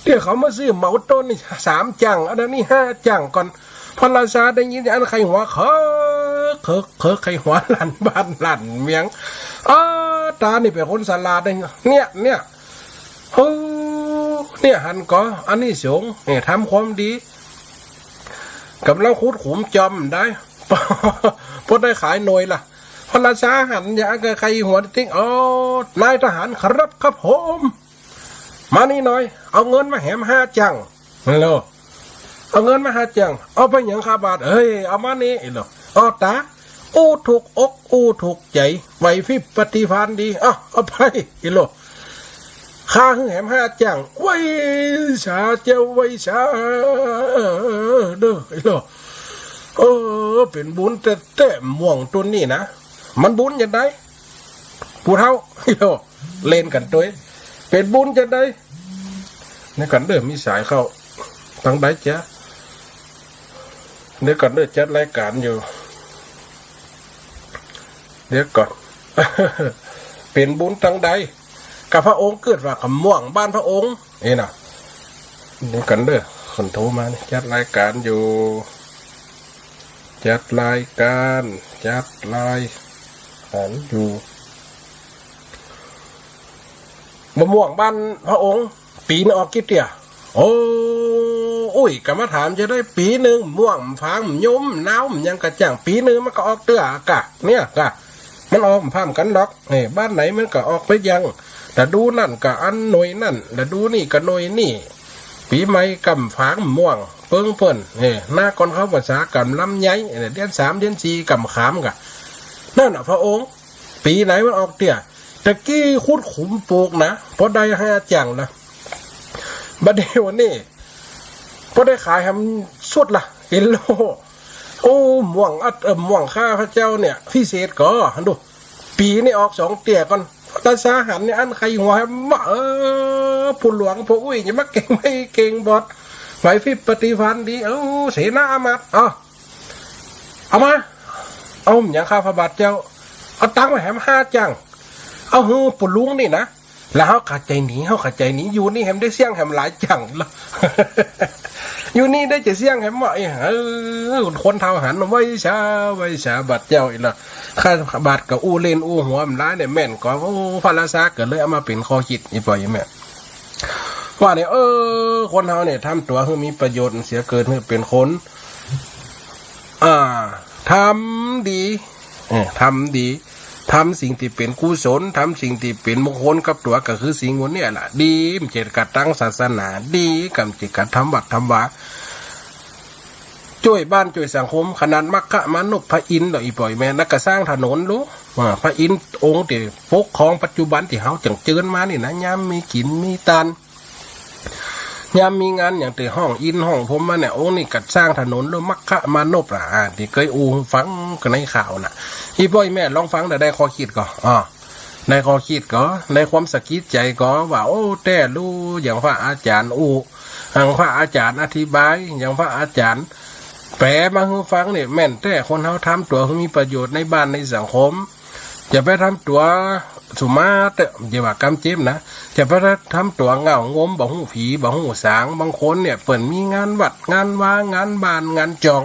เดี๋ยวเขามาซื้อเหมาต้นนี่สามจั่ง อันนั้นนี่ห้าจั่งก่อน พระราชาได้ยินอันใค่หัว เคิก เคิก เคิก ใค่หัวลั่นบ้านลั่นเมือง อ้า ต๋านี่เป๋นคนสลาดเด้ เนี่ย เนี่ย โอ้ เนี่ยหันก่อ อานิสงส์ เนี่ย ทำความดี ก่ำลังขุดขุมจ่อมได้ บ่ได้ขายหน่วยละ พระราชาหันอย่างก็ใคร่หัวติ๊ง อ๋อ นายทหารครับ ครับผม มานี่หน่อย เอาเงินมาแหมห้าจั่ง ฮัลโหล เอาเงินมาห้าจั่ง เอาไปหยังข้าบาท เฮ้ย เอามานี่ อีโล อ๋อ ต๋า อู้ถูกอกอู้ถูกใจ๋ ไหวพริบปฏิภาณดี อ่ะ เอาไป อีโล ข้าหื้อแหมห้าจั่ง ไหว้สาเจ้า ไหว้สาเด้อ อีโล เออ เป๋นบุญแต๊ๆ ม่วงตุ๊นนี่นะ มันบุญจะใด ผู้เฒ่า อีโล เล่นกั๋นตวย เป๋นบุญจะใด เดี๋ยวก่อนเด้อ มีสายเข้า ตังใดจ๊ะ เดี๋ยวก่อนเด้อ จัดรายก๋านอยู่ เดี๋ยวก่อน เป๋นบุญตังใด กับพระองค์เกิดว่ากับม่วงบ้านพระองค์ เอ้ยนะ เดี๋ยวก่อนเด้อ คนโทรมานี่ จัดรายก๋านอยู่ จัดรายก๋าน จัดรายก๋านอยู่ มะม่วงบ้านพระองค์ ปี๋นึ่งออกกี่เตื้อ โอ้ อุ้ย ก็มาถามจะได้ ปี๋นึ่งม่วง ฝาง ยม หนาว ยังกระจ่าง ปี๋นึ่งมันก็ออกเตื้อกะ เนี่ยกะ มันออกพร้อมกั๋นดอก เอ้ย บ้านไหนมันก็ออกไปอย่าง ฤดูนั้นก็อันหน่วยนั้น ฤดูนี้ก็หน่วยนี้ ปี๋ใหม่ก็ฝางม่วง เปิ้งเปิ้น เอ้ย หน้าก่อนเข้าพรรษาก็ลำไย เอ้ย เดือนสามเดือนสี่ก็ขามกะ นั่นน่ะพระองค์ ปี๋ไหนมันออกเตื้อ ตะกี้ขุดขุมปลูกนะ พอได้ห้าจั่งนะ บัดเดี๋ยวนี้ พอได้ขายแหมสุดละ กิโล โอ้ ม่วงอัด เอ่อ ม่วงข้าพเจ้าเนี่ย พิเศษก่อ หันดู ปี๋นี่ออกสองเตื้อก่อน พระราชาหันเนี่ย อันใคร่หัวแหม เออ ปู่หลวงปู่อุ้ย อย่ามาเก่งไม่เก่งบอด ไหวพริบปฏิภาณดี เอ้า เสนาอามาตย์ เอา เอามา เอาหยังข้าพระบาทเจ้า เอาตังค์มาแหมห้าจั่ง เอาหื้อปู่ลุงนี่นะ แล้วเฮาขาดใจ๋หนี เฮาขาดใจ๋หนี อยู่นี่แหมได้เสี้ยงแหมหลายจั่งละ อยู่นี่ได้จะเสี้ยงแหมว่า เอ้ย เออ คนเฒ่าหัน ไหว้สา ไหว้สาบาทเจ้าอีกละ ข้าบาทก็อู้เล่นอู้หัวมันหลายเนี่ย แม่นก่อ โอ้ พระราชาก็เลยเอามาเป๋นข้อคิด อีป้อยแม่ ว่าเนี่ย เออ คนเฮาเนี่ย ทำตั๋วหื้อมีประโยชน์เสียเกิดหื้อเป๋นคน อ่า ทำดี เออ ทำดี ทำสิ่งตี้เป๋นกุศล ทำสิ่งตี้เป๋นมงคลกับตั๋ว ก็คือสิ่งหมู่เนี่ยแหละ ดี มันจะกัดตั้งศาสนา ดี ก็มันจะกัดทำวัดทำวา จ้วยบ้านจ้วยสังคม ขนาดมัคคมานพพระอินทร์ดอก อีป้อยแม่ นั่นก็สร้างถนนลูก อ่า พระอินทร์องค์ตี้ปกครองปัจจุบันตี้เฮาจั่งเจิญมานี่นะ ยามมีกิ๋นมีตาน ยามมีงานหยังตี้ฮ้องอินทร์ฮ้องพรหมมาเนี่ย องค์นี้ก็สร้างถนนลูก มัคคมานพน่ะ อ่า ตี้เกยอู้หื้อฟังกั๋นในข่าวน่ะ อีป้อยแม่ลองฟังแล้วได้ข้อคิดก่อ อ่า ได้ข้อคิดก่อ ได้ความสะกิดใจ๋ก่อ ว่า โอ้ แต๊ลู อย่างพระอาจ๋ารย์อู้ อย่างพระอาจ๋ารย์อธิบาย อย่างพระอาจ๋ารย์แปลมาหื้อฟังเนี่ย แม่นแต๊ คนเฮาทำตั๋วหื้อมีประโยชน์ในบ้านในสังคม จะไปทำตั๋วสุมาเต๊อะ อย่าว่ากำเจ็บนะ จะไปทำตั๋วเหง้างม บ่ฮู้ผี บ่ฮู้สาง บางคนเนี่ย เปิ้นมีงานวัด งานวา งานบ้าน งานจอง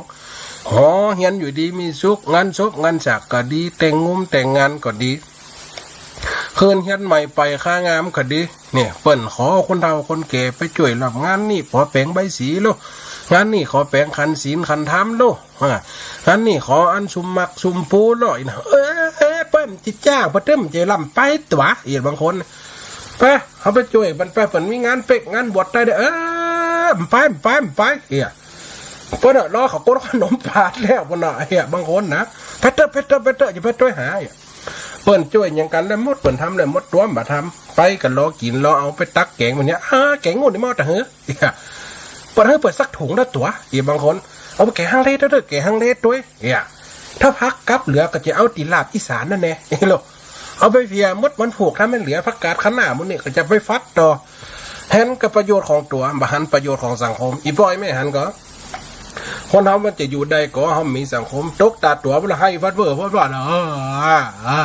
หอเฮียนอยู่ดีมีสุข งานศพ งานสักก็ดี แต่งงมแต่งงานก็ดี เฮือนเฮียนใหม่ไปคางามก็ดี เนี่ย เปิ้นขอคนเฒ่าคนแก่ไปจ้วยร่วมงานนี้ ขอแป๋งใบสีลูก งานนี้ขอแป๋งขันศีลขันธรรมลูก อ่า งานนี้ขออันสุมหมากสุมภูลูก อีนะ เออ เออ เปิ้นจิจ้าง เปิ้นตึมจะลำไปตั๋ว เอียดบางคน ไป เฮาไปจ้วยเปิ้นไป เปิ้นมีงานเป๊กงานบวชได้เด้อ เออ ไป ไป ไป เอีย เปิ้นน่ะ รอเขากดขนมปาดแล้ว เปิ้นน่ะ เอีย บางคนนะ ไปเต๊อะ ไปเต๊อะ ไปเต๊อะ อย่าไปจ้วยหา เปิ้นจ้วยหยังกั๋นแล้วหมด เปิ้นทำแล้วหมด ตั๋วบ่ทำ ไปก็รอกิ๋นรอเอา ไปตักแก๋งวันเนี้ย อ่า แก๋งงูนี่มาแต่หื้อ เปิ้นหื้อเปิ้นสักถุงละตั๋ว อีบางคน เอาไปแก๋งฮังเลตวย แก๋งฮังเลตวย เอีย ถ้าผักกับเหลือก็จะเอาตี้ลาบอีสานนั่นแน่ เอียโล เอาไปเผียหมดวันผูก ถ้ามันเหลือผักกาดคะน้าหมู่นี้ก็จะไปฟัดต่อ หันกับประโยชน์ของตั๋ว บ่หันประโยชน์ของสังคม อีป้อยแม่หันก่อ คนเฮามันจะอยู่ได้ก็เฮามีสังคม ตกตาตั๋วมันไห้ฟัดเว่อฟัดว่าเนา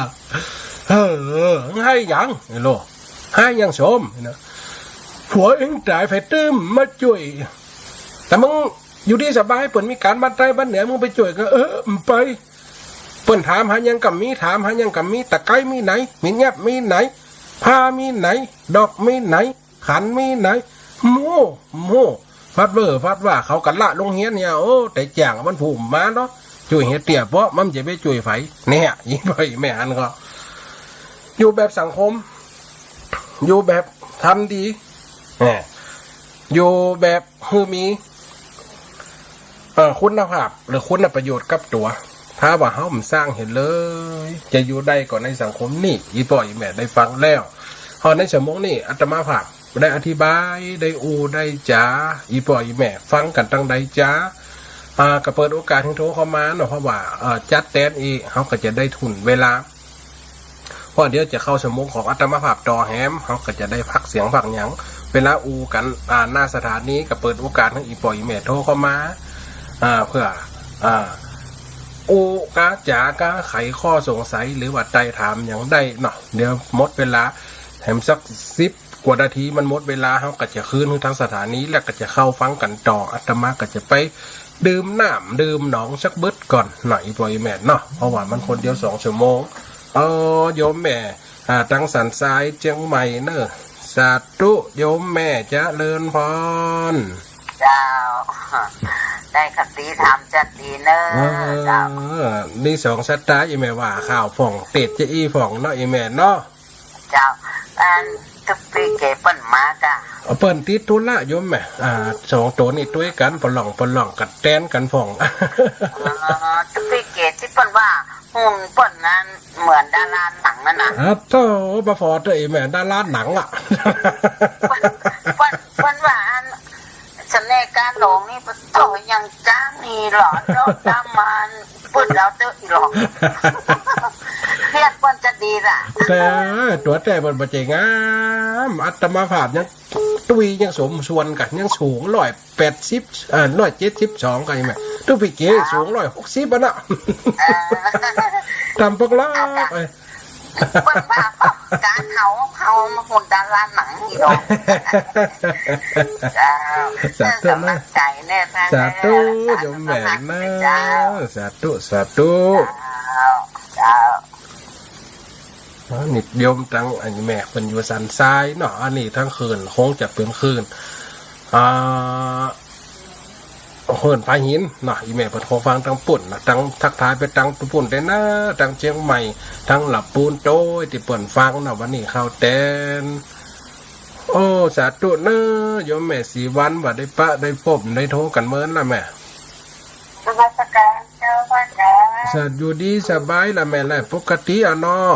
ะ เออ ไห้หยัง ไอ้โล ไห้หยังสมนะ ผัวเอ็งต๋ายไผตึมมาจ้วย แต่มึงอยู่ดีสบาย เปิ้นมีก๋านบ้านใต้บ้านเหนือ มึงไปจ้วยก็ เออ มึงไป เปิ้นถามหาหยังก็มี ถามหาหยังก็มี ตะไคร้มีไหน มีเงียบมีไหน ผ้ามีไหน ดอกมีไหน ขันมีไหน โม่ โม่ ฟัดเว่อฟัดว่า เขาก็ละโฮงเฮียนเนี่ย โอ้ แต่จ้างมันผูกมาเนาะ จุ้ยเฮียเตี้ยเปาะ มันจะไปจุ้ยใผ เนี่ย อีป้ออีแม่หันก็ อยู่แบบสังคม อยู่แบบทำดี แหม อยู่แบบหื้อมี เอ่อ คุณภาพ หรือคุณประโยชน์กับตั๋ว ถ้าว่าเฮาบ่สร้างหื้อเลย จะอยู่ได้ก่อในสังคมนี้ อีป้ออีแม่ได้ฟังแล้ว เพราะในชั่วโมงนี้อาตมาภาพได้อธิบาย ได้อู้ได้จ๋า อีป้ออีแม่ฟังกั๋นตังใดจ๊ะ อ่า ก็เปิดโอกาสหื้อโทรเข้ามาเนาะ เพราะว่า เอ่อ จัดแตนอีก เฮาก็จะได้ทุนเวลา เพราะเดี๋ยวจะเข้าชั่วโมงของอาตมาภาพต่อแหม เฮาก็จะได้พักเสียงพักหยัง เวลาอู้กั๋น อ่า หน้าสถานีก็เปิดโอกาสหื้ออีป้ออีแม่โทรเข้ามา อ่า เพื่อ อ่า อู้กาจ๋ากาไขข้อสงสัย หรือว่าไต่ถามหยังได้เนาะ เดี๋ยวหมดเวลาแหมสักสิบกว่านาที มันหมดเวลา เฮาก็จะคืนหื้อทางสถานี แล้วก็จะเข้าฟังกั๋นต่อ อาตมาก็จะไปดื่มน้ำดื่มหนองสักบึดก่อนเนาะ อีป้ออีแม่เนาะ เพราะว่ามันคนเดียวสองชั่วโมง เออ โยมแม่ อ่า ตังสันทรายเจียงใหม่เนอะ สาธุ โยมแม่เจริญพร เจ้า ได้คติธรรมจัดดีเนอะ เออ เจ้า นี่สองสัปดาห์ อีแม่ว่าข้าวผ่อง เตศจะอี้ผ่องเนาะ อีแม่เนาะ เจ้า อันตุ๊กปี้เก๋เปิ้นมาก่ะ เอาเปิ้นติดธุระโยมแม่ อ่า สองตั๋วนี่ตวยกั๋น ปะหล่องปะหล่องกัดแตนกั๋นผ่อง อ๋อ ตุ๊กปี้เก๋ตี้เปิ้นว่า หุ่นเปิ้นนั้นเหมือนดาราหนังนั่นน่ะ อ่ะโธ่ บ่าฝอดเตอะ อีแม่ ดาราหนังอะ เปิ้น เปิ้น เปิ้นว่าอันเสน่ห์การหลงนี่ ปะโธ่ ยังจ้างนี่หรอ เจ้าจ้างมัน เปิ้นเอาเตอะอีหลอ เพี้ยนเปิ้นจะดีล่ะ แต่ตั๋วแต๊เปิ้นบ่ใจ้งาม อาตมาภาพยัง ตุ๊ยยังสมส่วนกั๋น ยังสูงร้อยแปดสิบ เอ่อ ร้อยเจ็ดสิบสอง ก่ะ อีแม่ ตุ๊กปี้เก๋สูงร้อยหกสิบอะเนาะ เออ ต่ำปกลา เปิ้นว่าป้องกันเฮา เฮามาหุ่นดาราหนังอีหลอ เจ้า สาธุนะ กำลังใจ๋แน่ท่าน สาธุ เจ้า โยมแม่นะ เจ้า สาธุ สาธุ เจ้า เจ้า อันนี้โยมตัง อันนี้แม่เปิ้นอยู่สันทรายเนาะ อันนี้ตังคลื่นคงจะเป๋นคลื่น อ่า คลื่นผาหินเนาะ อีแม่เปิ้นคงฟังตังปุ้นนะ ตังทักทายไปตังปุ้นได้นะ ตังเจียงใหม่ ตังละปูนโต้ยตี้เปิ้นฟังนะ วันนี้เข้าแตน โอ้ สาธุเนอะ โยมแม่ศรีวรรณ ว่าได้ปะได้ปบได้โทรกั๋นเมินละแม่ นมัสการเจ้าพระอาจารย์ สัตว์อยู่ดีสบายละแม่ และปกติอะเนาะ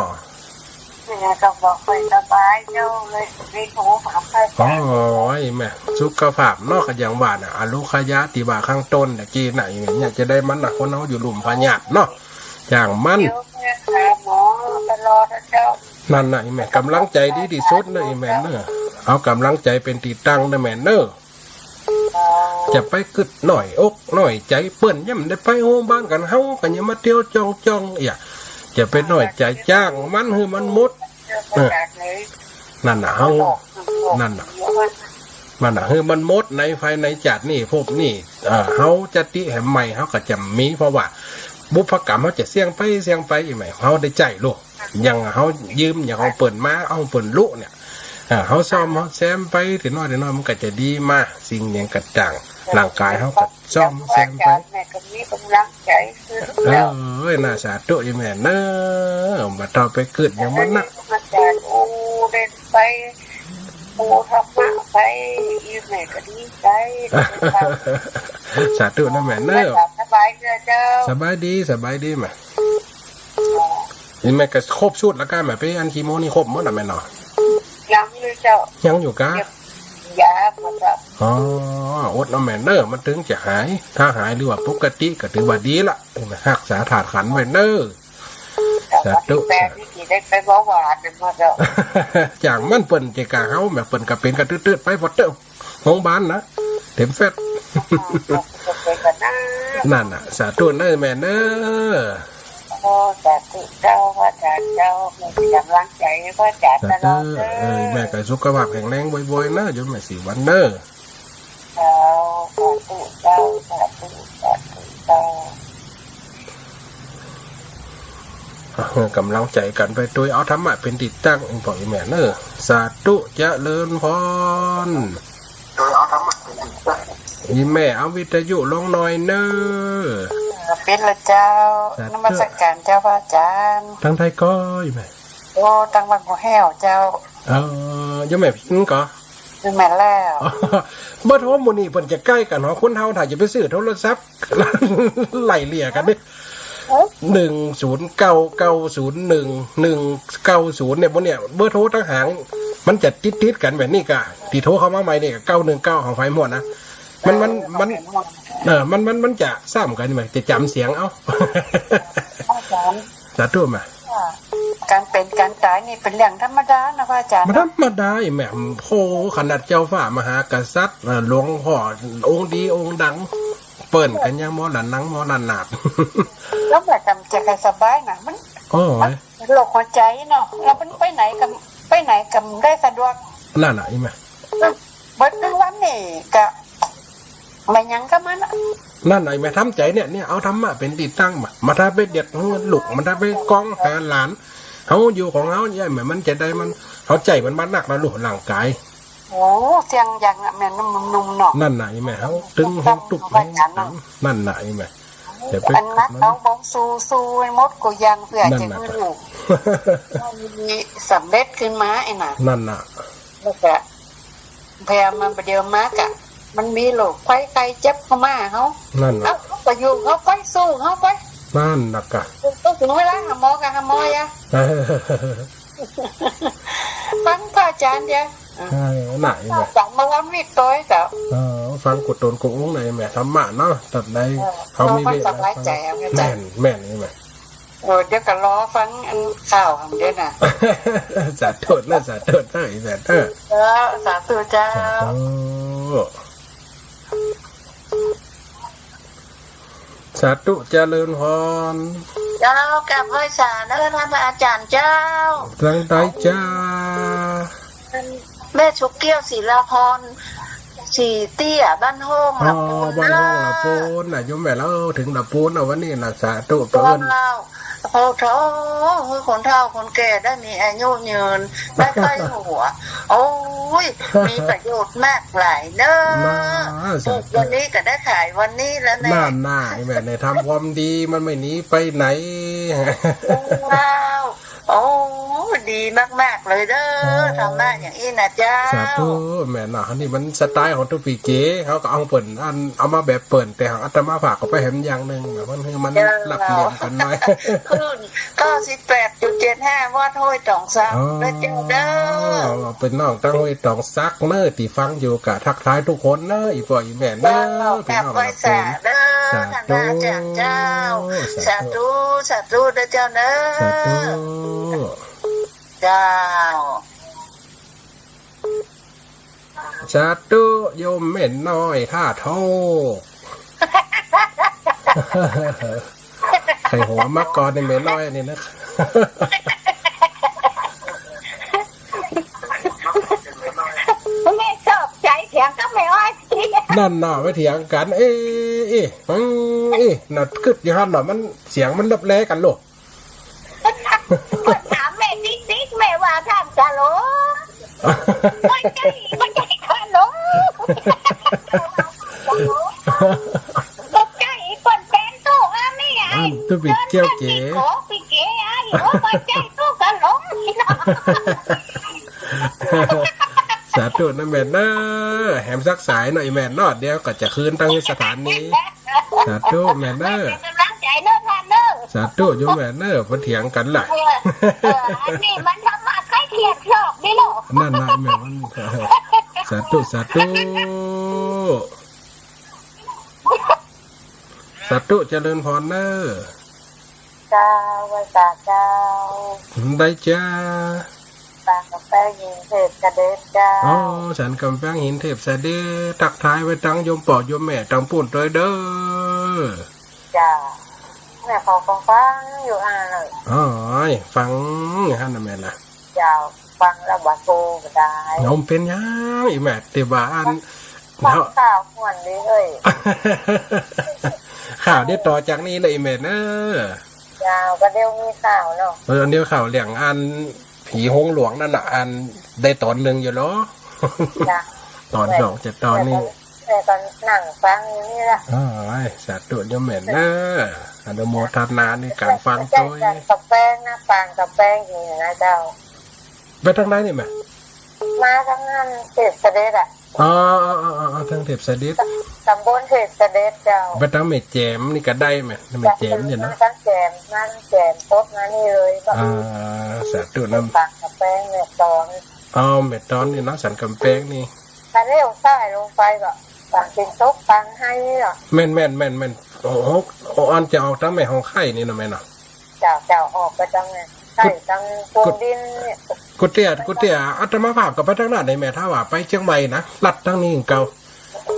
เนี่ยก็บ่ค่อยสบายเจ้า เลยได้โทรหาพระอาจารย์ โอ้ยแม่ สุขภาพเนาะ ก็อย่างว่าน่ะ อโรคยะตี้ว่าข้างต้นตะกี้น่ะ อย่างเงี้ยจะได้มันน่ะ คนเฮาอยู่ลุ่มพยาธิเนาะ อย่างมัน เดี๋ยวแม่หาหมอตลอดนะเจ้า นั่นน่ะ อีแม่ กำลังใจ๋ดีตี้สุดเนอะ อีแม่เนอะ เอากำลังใจ๋เป๋นตี้ตั้งเนอะแม่เนอะ จะไปกึ๊ดน้อยอกน้อยใจ๋เปิ้น ยังบ่ได้ไปโฮมบาลกั๋น เฮาก็ยังมาเตียวจ่องๆ เอีย จะไปน้อยใจ๋จ้างมันหื้อมันหมด เออ นั่นน่ะ เฮา นั่นน่ะ นั่นน่ะ หื้อมันหมดในภายในจาตินี้ภพนี้ เอ่อ เฮาจะติแหมใหม่ เฮาก็จะมี เพราะว่าบุพกรรมเฮาจะเสี่ยงไป เสี่ยงไป อีแม่ เฮาได้ใจ๊โลด อย่างเฮายืม อย่างของเปิ้นมา เอาของเปิ้นลุเนี่ย อ่า เฮาซ่อม เฮาแซมไป ตี้น้อยตี้น้อย มันก็จะดีมา สิ่งหยังก็ตาง ร่างกายเฮาก็ซ่อมแซมไป แม่ก็มีกำลังใจ๋ขึ้นแล้ว เอ้ย น่าสาธุ อีแม่เนอะ บ่ต้องไปกึ๊ดหยังมันนัก อาจารย์ โอ้ ได้ไป โอ้ ธรรมะไป อีแม่ก็ดีใจ๋ สาธุนะแม่เนอะ สบายดีเจ้า สบายดี สบายดีแม่ นี่แม่ก็ครบชุดแล้วก้าแม่ ไปอันคีโมนี่ครบหมดแล้วแม่เนาะ ยังเลยเจ้า ยังอยู่ก้า เก็บยาหมดแล้ว อ๋อ อดเอาแม่เนอะ มันถึงจะหาย ถ้าหายหรือว่าปกติก็ถือว่าดีละ รักษาธาตุขันธ์ไว้เนอะ สาธุ แต่วันที่แปดนี่สิได้ไปเบาหวานเนี่ยหมดแล้ว อย่างมันเปิ้นเจกาเฮาแม่ เปิ้นก็เป๋นกะตืดๆ ไปพอเต๊อะ โฮมบาลนะ เต็มแฟต นั่นน่ะ สาธุเนอะแม่เนอะ โอ้ สาธุเจ้า พระอาจารย์เจ้า แม่เป๋นกำลังใจ๋หื้อพระอาจารย์ตลอดเนอะ เออ แม่ก็สุขภาพแข็งแรงบ่อยๆ เนอะ โยมแม่ศรีวรรณเนอะ เจ้า สาธุเจ้า สาธุ สาธุเจ้า เออ กำลังใจ๋กั๋นไปตวย เอาธรรมะเป๋นตี้ตั้ง บอกอีแม่เนอะ สาธุ เจริญพร อีแม่เอาวิทยุลงหน่อยเนอะ ปิดละเจ้า สาธุ นมัสการเจ้าพระอาจารย์ ตังใดก่อ อีแม่ โอ้ ตังวังหัวแห้วเจ้า เออ โยมแม่พินก่อ โยมแม่แล้ว เบอร์โทรหมู่นี้เปิ้นจะใก้กั๋นหนอ คนเฮาถ้าจะไปซื้อโทรศัพท์ ไล่เลี่ยกั๋นนี่ เอ๊ะ หนึ่งศูนย์เก้าเก้าศูนย์หนึ่งหนึ่งเก้าศูนย์ เนี่ย พวกเนี่ย เบอร์โทรตังหาก มันจะติดๆ กั๋นแบบนี้ก่ะ ตี้โทรเข้ามาใหม่นี่ก่ะ เก้าหนึ่งเก้า ของไฟม่วนนะ มัน มัน มัน เออ มัน มัน มันจะซ้ำกั๋นไหม จะจ๋ำเสียงเอา อาจารย์ สาธุมา ก๋านเป๋นก๋านต๋ายนี่เป๋นเรื่องธรรมดานะพระอาจารย์ มันธรรมดาอีแม่ โอ้ ขนาดเจ้าฟ้ามหากษัตริย์ เอ่อ หลวงพ่อองค์ดีองค์ดัง เปิ้นกั๋นยังมรณังมรณาบ แล้วแม่จ๋ำจะใค่สบายนะ มัน โอ้ย มันโรคหัวใจ๋เนาะ แล้วมันไปไหนก็ ไปไหนก็บ่ได้สะดวก นั่นน่ะอีแม่ เบิดตึงวันนี่ก็ บ่หยังกับมันอะ นั่นน่ะอีแม่ ทำใจ๋เนี่ย เนี่ย เอาธรรมะเป๋นตี้ตั้งมา บ่ต้องไปเดือดหื้อลูก บ่ต้องไปก้องหาหลาน เฮาอยู่ของเฮาเนี่ยแม่ มันจะได้มัน เฮาใจ๊มันมานักนะลูก ร่างก๋าย โอ้ เสี้ยงอย่างน่ะแม่ หนุ่มๆ เนาะ นั่นน่ะอีแม่ เฮาตึงแฮงตุ๊บแฮงตัง นั่นน่ะอีแม่ อย่าไป อันนั้นเอาบ่งสู้ สู้ให้หมดกู้อย่างเปื้อจะหื้อลูก นั่นน่ะ มันมีสำเร็จขึ้นมาไอ้น่ะ นั่นน่ะ แล้วก็ แผ่มาบ่าเดี่ยวมาก็ มันมีโรคภัยไข้เจ็บเข้ามาเฮา นั่นน่ะ เอ้า เฮาก็อยู่ เฮาไปสู้ เฮาไป นั่นน่ะกะ ต้องถึงเวลาหาหมอก็หาหมออย่า เออ ฟังพระอาจารย์เดี๋ยว เออ ไหนน่ะ อาจารย์มาวันวิกตอยเจ้า เออ ฟังกู้ต๋นกู้องค์ไหนแม่ ธรรมะเนาะ ตัดใด เออ เขามีเวลา เฮาก็สบายใจ๋ ฟัง เอาไง แม่น แม่นนี่แม่ โอ้ เดี๋ยวก็รอฟังอันข่าวเดี๋ยวน่ะ สาธุนะ สาธุนะ อีแม่เด้อ เออ สาธุเจ้า สาธุ สาธุเจริญพร เจ้า กราบไหว้สาเด้อท่านพระอาจารย์เจ้า ตังใดจ้า แม่สุกเกี้ยว ศิลาพร สีเตี้ย บ้านโฮ่ง อ๋อ หลักปูน บ้านโฮ่ง เนอะ หลักปูนน่ะ โยมแม่เฮา ถึงหลักปูนน่ะ วันนี้น่ะ สาธุเปิ้น เจ้า โอ้โธ่ หื้อคนเฒ่าคนแก่ได้มีอายุยืน ได้ใค่หัว โอ้ย มีประโยชน์มากหลายเนอะ น่า สาธุ ปลูกวันนี้ก็ได้ขายวันนี้แล้วแน่ นั่นน่ะ อีแม่เนี่ย ทำความดีมันไม่หนีไปไหน เจ้า โอ้ ดีมากๆ เลยเด้อ เออ ธรรมะอย่างอี้นะเจ้า สาธุ แม่นน่ะ อันนี้มันสไตล์ของตุ๊ปีเก๋ เขาก็เอาเปิ้น อัน เอามาแบบเปิ้น แต่ของอาตมาภาพก็ไปแหมอย่างนึ่ง แบบมันคือมัน เจ้า หลักเหลี่ยมกั๋นหน่อย คลื่น เก้าสิบแปดจุดเจ็ดห้า วัดห้วยต๋องสัก อ๋อ นะเจ้าเด้อ เปิ้นน้องตังห้วยต๋องสักเนอะ ตี้ฟังอยู่ก็ทักทายกู้คนเนอะ อี่ป้ออี่แม่เนอะ เจ้า พี่น้อง กราบไหว้สาเด้อ สาธุ ท่านพระอาจารย์เจ้า สาธุ สาธุ สาธุเด้อเจ้าเนอะ สาธุ เจ้า สาธุโยมแม่น้อยท่าโท ใค่หัวมาก่อนในแม่น้อยนี่นะ แม่ชอบใจ๋เถียงกับแม่อ้อย นั่นน่ะ ไปเถียงกั๋น เอ๊ะ เอ๊ะ อืม เอ๊ะ น่ะ กึ๊ดอยู่หั้นน่ะ มัน เสียงมันลับแลกั๋นโลด เปิ้นถามแม่ติ๊กๆ แม่ว่าถามกะหลง บ่ใจ้ บ่ใจ้กะหลง บ่ใจ้ เปิ้นแปลงโต้อะแม่ อันตุ๊ปิ๊กเกี้ยวเก๋ เปิ้นโขงปิ๊กเก๋อะ โอ้ บ่ใจ้โต้กะหลง สาธุนะแม่เนอะ แหมสักสายหน่อยแม่เนอะ เดี๋ยวก็จะคืนตังสถานี สาธุแม่เนอะ เป๋นก๋ำลังใจ๋เนอะท่านเนอะ สาธุโยมแม่เนอะ เปิ้นเถียงกั๋นล่ะ เออ เออ อันนี้มันธรรมะใค่เขียนชอบนี่เนาะ นั่นน่ะแม่มัน สาธุ สาธุ สาธุเจริญพรเนอะ เจ้า ไหว้สาเจ้า ได้จ้า ฟังกำแพงหินเทพเสด็จเจ้า อ๋อ สันกำแพงหินเทพเสด็จ ทักทายไว้ตังโยมป้อโยมแม่ตังปู๊นตวยเด้อ เจ้า แม่ขอฟังฟังอยู่อ่ะเลย อ๋อ ฟังหั้นน่ะแม่นะ เจ้า ฟังแล้วบ่าโกก็ได้ โยมเป๋นหยังอีแม่ ตี้บ่าอัน ฟัง เนาะ ข่าวม่วนดีเอ้ย ข่าวเดี๋ยวต่อจากนี้นะอีแม่เนอะ เจ้า ก็เดี๋ยวมีข่าวเนาะ เออ อันเดียวข่าวเรื่องอันผีโฮงหลวงนั่นน่ะ อันได้ต๋อนนึ่งอยู่เหรอ จ้ะ ต๋อนสองจะต๋อนนี้ แต่ก็นั่งฟังอยู่นี่ละ อ๋อ สาธุโยมแม่เนาะ อนุโมทนาในก๋านฟังตวย ปางกำแปงนะ ปางกำแปงหินนะเจ้า ไปตางใดนี่แม่ มาตางนั้นเทพเสด็จอะ อ๋อ อ๋อ อ๋อ อ๋อ ตางเทพเสด็จ ตำบลเทพเสด็จเจ้า ไปตางแม่แจ่มนี่ก็ได้แม่ แม่แจ่มนี่เนาะ มาตางแจ่ม มาตางแจ่มปุ๊บมานี่เลยก็ อ่า สาธุนำ ปางกำแปงแม่ตอน อ๋อ แม่ตอนนี่เนาะ สันกำแปงนี่ ถ้าเลี้ยวซ้ายลงไปก็ ปางเตียนตก ปางไฮนี่เนาะ แม่น แม่น แม่น แม่น โอ้โห อันจะออกตางแม่ฮ่องไคนี่เนาะแม่เนาะ เจ้า เจ้า ออกไปตางนั้น ไคตางโพนดินเนี่ย กุเตี้ย กุเตี้ย อาตมาภาพก็ไปตางนั้นได้แม่ ถ้าว่าไปเจียงใหม่นะ ลัดตางนี้เก่า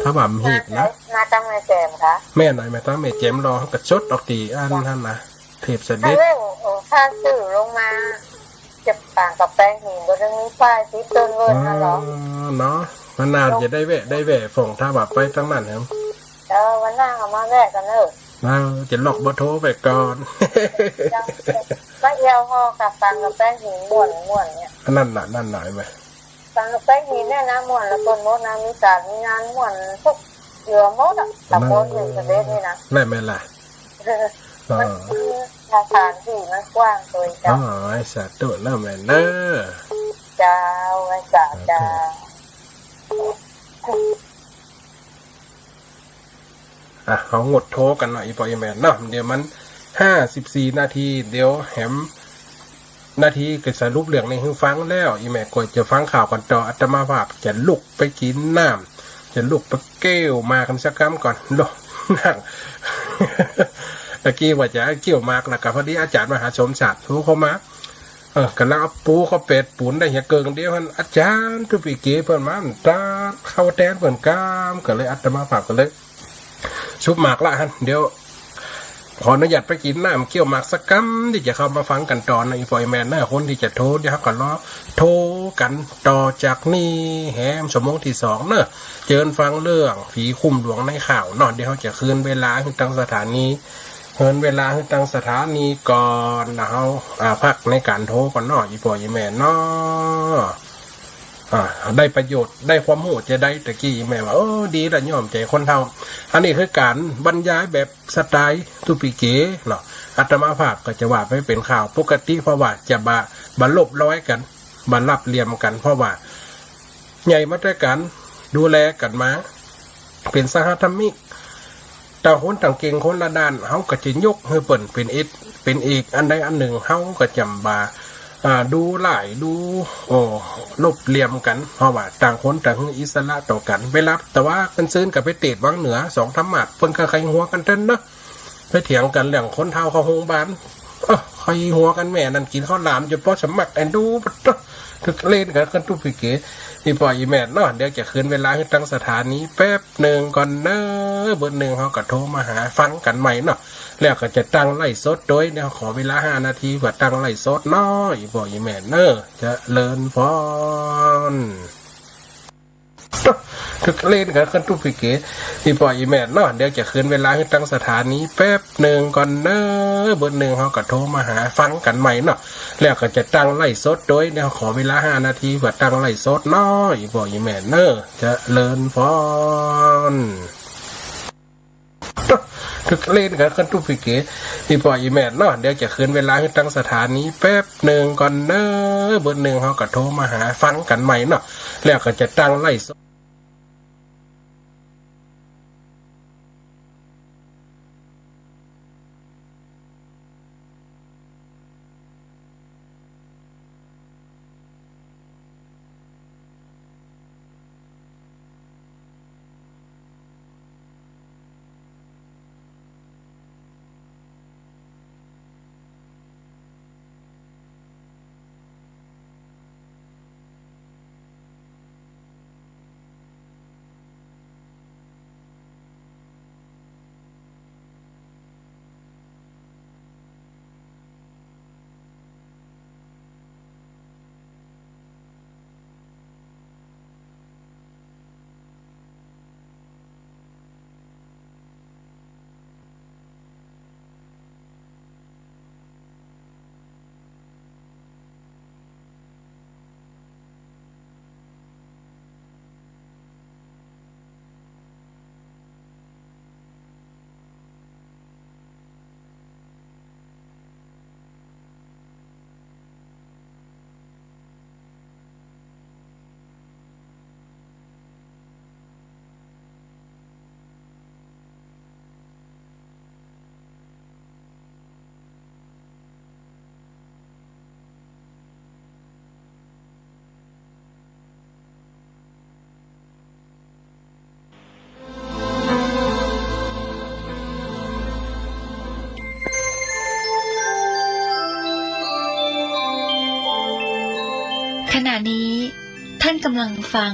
ถ้าว่ามันฮีดนะ มาตางแม่แจ่มค่ะ แม่นหน่อย แม่ตางแม่แจ่มรอ ก็สดออกตี้อันนั้นนะ เทพเสด็จ ถ้าเลี้ยว เออ ถ้าซื่อลงมา จะปางกำแปงหินก็จะมีป้ายติดเตือนเวินนะเหรอ อ๋อ เนาะ วันหน้าจะได้แวะ ได้แวะฝ่อง ถ้าว่าไปตางนั้นครับ เออ วันหน้าเอามาแวะกันเนอะ เออ จะล็อกเบอร์โทรไว้ก่อน เจ้า มาเอี่ยวฮอกับปางกำแปงหินม่วน ม่วนเนี่ย อันนั้นน่ะ นั่นน่ะ เห็นไหม ปางกำแปงหินเนี่ยนะ ม่วนละคนหมดนะ มีการมีงานม่วนทุกเดือนหมดอะ ตำบลเทพเสด็จนี่นะ แม่นแม่นล่ะ เออ มันคือสถานที่มันกว้างโดย อ๋อ เจ้า สาธุเนาะแม่เนาะ เจ้า ไหว้สา สาธุ เจ้า อ่ะ เขางดโทรกันเนาะ อีป้ออีแม่เนาะ เดี๋ยวมันห้าสิบสี่นาที เดี๋ยวแหมนาทีก็สรุปเรื่องนี้หื้อฟังแล้ว อีแม่ก็จะฟังข่าวกันต่อ อาตมาภาพจะลุกไปกิ๋นน้ำ จะลุกไปเกี้ยวหมากกันสักกำก่อน โล นั่ง ตะกี้ว่าจะเกี้ยวหมาก แล้วก็พอดีอาจ๋ารย์มหาสมศักดิ์โทรเข้ามา เออ ก่ำลังเอาปูเข้าเป็ดปูนได้เหียเกิ่งเดียวหั้น อาจ๋ารย์ตุ๊ปีเก๋เปิ้นมา ตาเข้าแตนเปิ้นกำ ก็เลยอาตมาภาพก็เลย สุบหมากละหั้น เดี๋ยว ขออนุญาตไปกิ๋นน้ำเกี้ยวหมากสักกำ ตี้จะเข้ามาฟังกันต่อนะ อีป้ออีแม่เนาะ คนตี้จะโทร เดี๋ยวเขาก็รอโทรกันต่อจากนี้แหม ชั่วโมงตี้สองเนาะ เจิญฟังเรื่องผีคุ้มหลวงในข่าวเนาะ เดี๋ยวเขาจะคืนเวลาหื้อตังสถานี คืนเวลาหื้อตังสถานีก่อนนะ เขา อ่า พักในก๋านโทรก่อนเนาะ อีป้ออีแม่เนาะ อ่า ได้ประโยชน์ ได้ความฮู้จะได้ ตะกี้แม่ว่า เออ ดีละ ย้อมใจ๋คนเฒ่า อันนี้คือก๋านบรรยายแบบสไตล์ตุ๊ปีเก๋เนาะ อาตมาภาพก็จะว่าไปเป๋นข่าวปกติ เพราะว่าจะบ่ บ่ลบล้อยกั๋น บ่ลับเหลี่ยมกั๋น เพราะว่าใหญ่มาตวยกั๋น ดูแลกั๋นมา เป๋นสหธรรมิก ต่างคนต่างเก่งคนละด้าน เขาก็จะยกหื้อเปิ้นเป๋นเอก เป๋นเอกอันใดอันนึ่ง เขาก็จะบ่ อ่า ดูหลาย ดู โอ้ ลบเหลี่ยมกั๋น เพราะว่าต่างคนต่างหื้ออิสระต่อกั๋น เวลาตะวากั๋นซืนก็ไปเตศวังเหนือ สองธรรมาสน์ เปิ้นก็ใค่หัวกั๋นเถิงเนาะ ไปเถียงกั๋นเรื่องคนเฒ่าเข้าโฮงบาล เออ ใค่หัวกั๋นแม่นั่น กิ๋นข้าวหลามจ๋นปอสมัคร แอนดู ปะโต๊ะ ถึกเล่นกั๋นขึ้นตุ๊ปีเก๋ อีป้ออีแม่เนาะ เดี๋ยวจะคืนเวลาหื้อตังสถานีแป๊บนึ่งก่อนเนาะ เบอร์นึ่งเขาก็โทรมาหาฟังกั๋นใหม่เนาะ แล้วก็จะตั้งไลฟ์สดตวย เดี๋ยวขอเวลาห้านาทีเปื้อตั้งไลฟ์สดเนาะ อีป้ออีแม่เนาะ เจริญพร ถึกเล่นกั๋นขึ้นตุ๊ปีเก๋ อีป้ออีแม่เนาะ เดี๋ยวจะคืนเวลาหื้อตังสถานีแป๊บนึ่งก่อนเนาะ เบอร์นึ่งเขาก็โทรมาหาฟังกั๋นใหม่เนาะ แล้วก็จะตั้งไลฟ์สดตวย เดี๋ยวขอเวลาห้านาทีเปื้อตั้งไลฟ์สดเนาะ อีป้ออีแม่เนาะ เจริญพร ถึกเล่นกั๋นขึ้นตุ๊ปีเก๋ อีป้ออีแม่เนาะ เดี๋ยวจะคืนเวลาหื้อตังสถานีแป๊บนึ่งก่อนเนาะ เบอร์นึ่งเขาก็โทรมาหาฟังกั๋นใหม่เนาะ แล้วก็จะตั้งไลฟ์สด ขณะนี้ท่านกำลังฟัง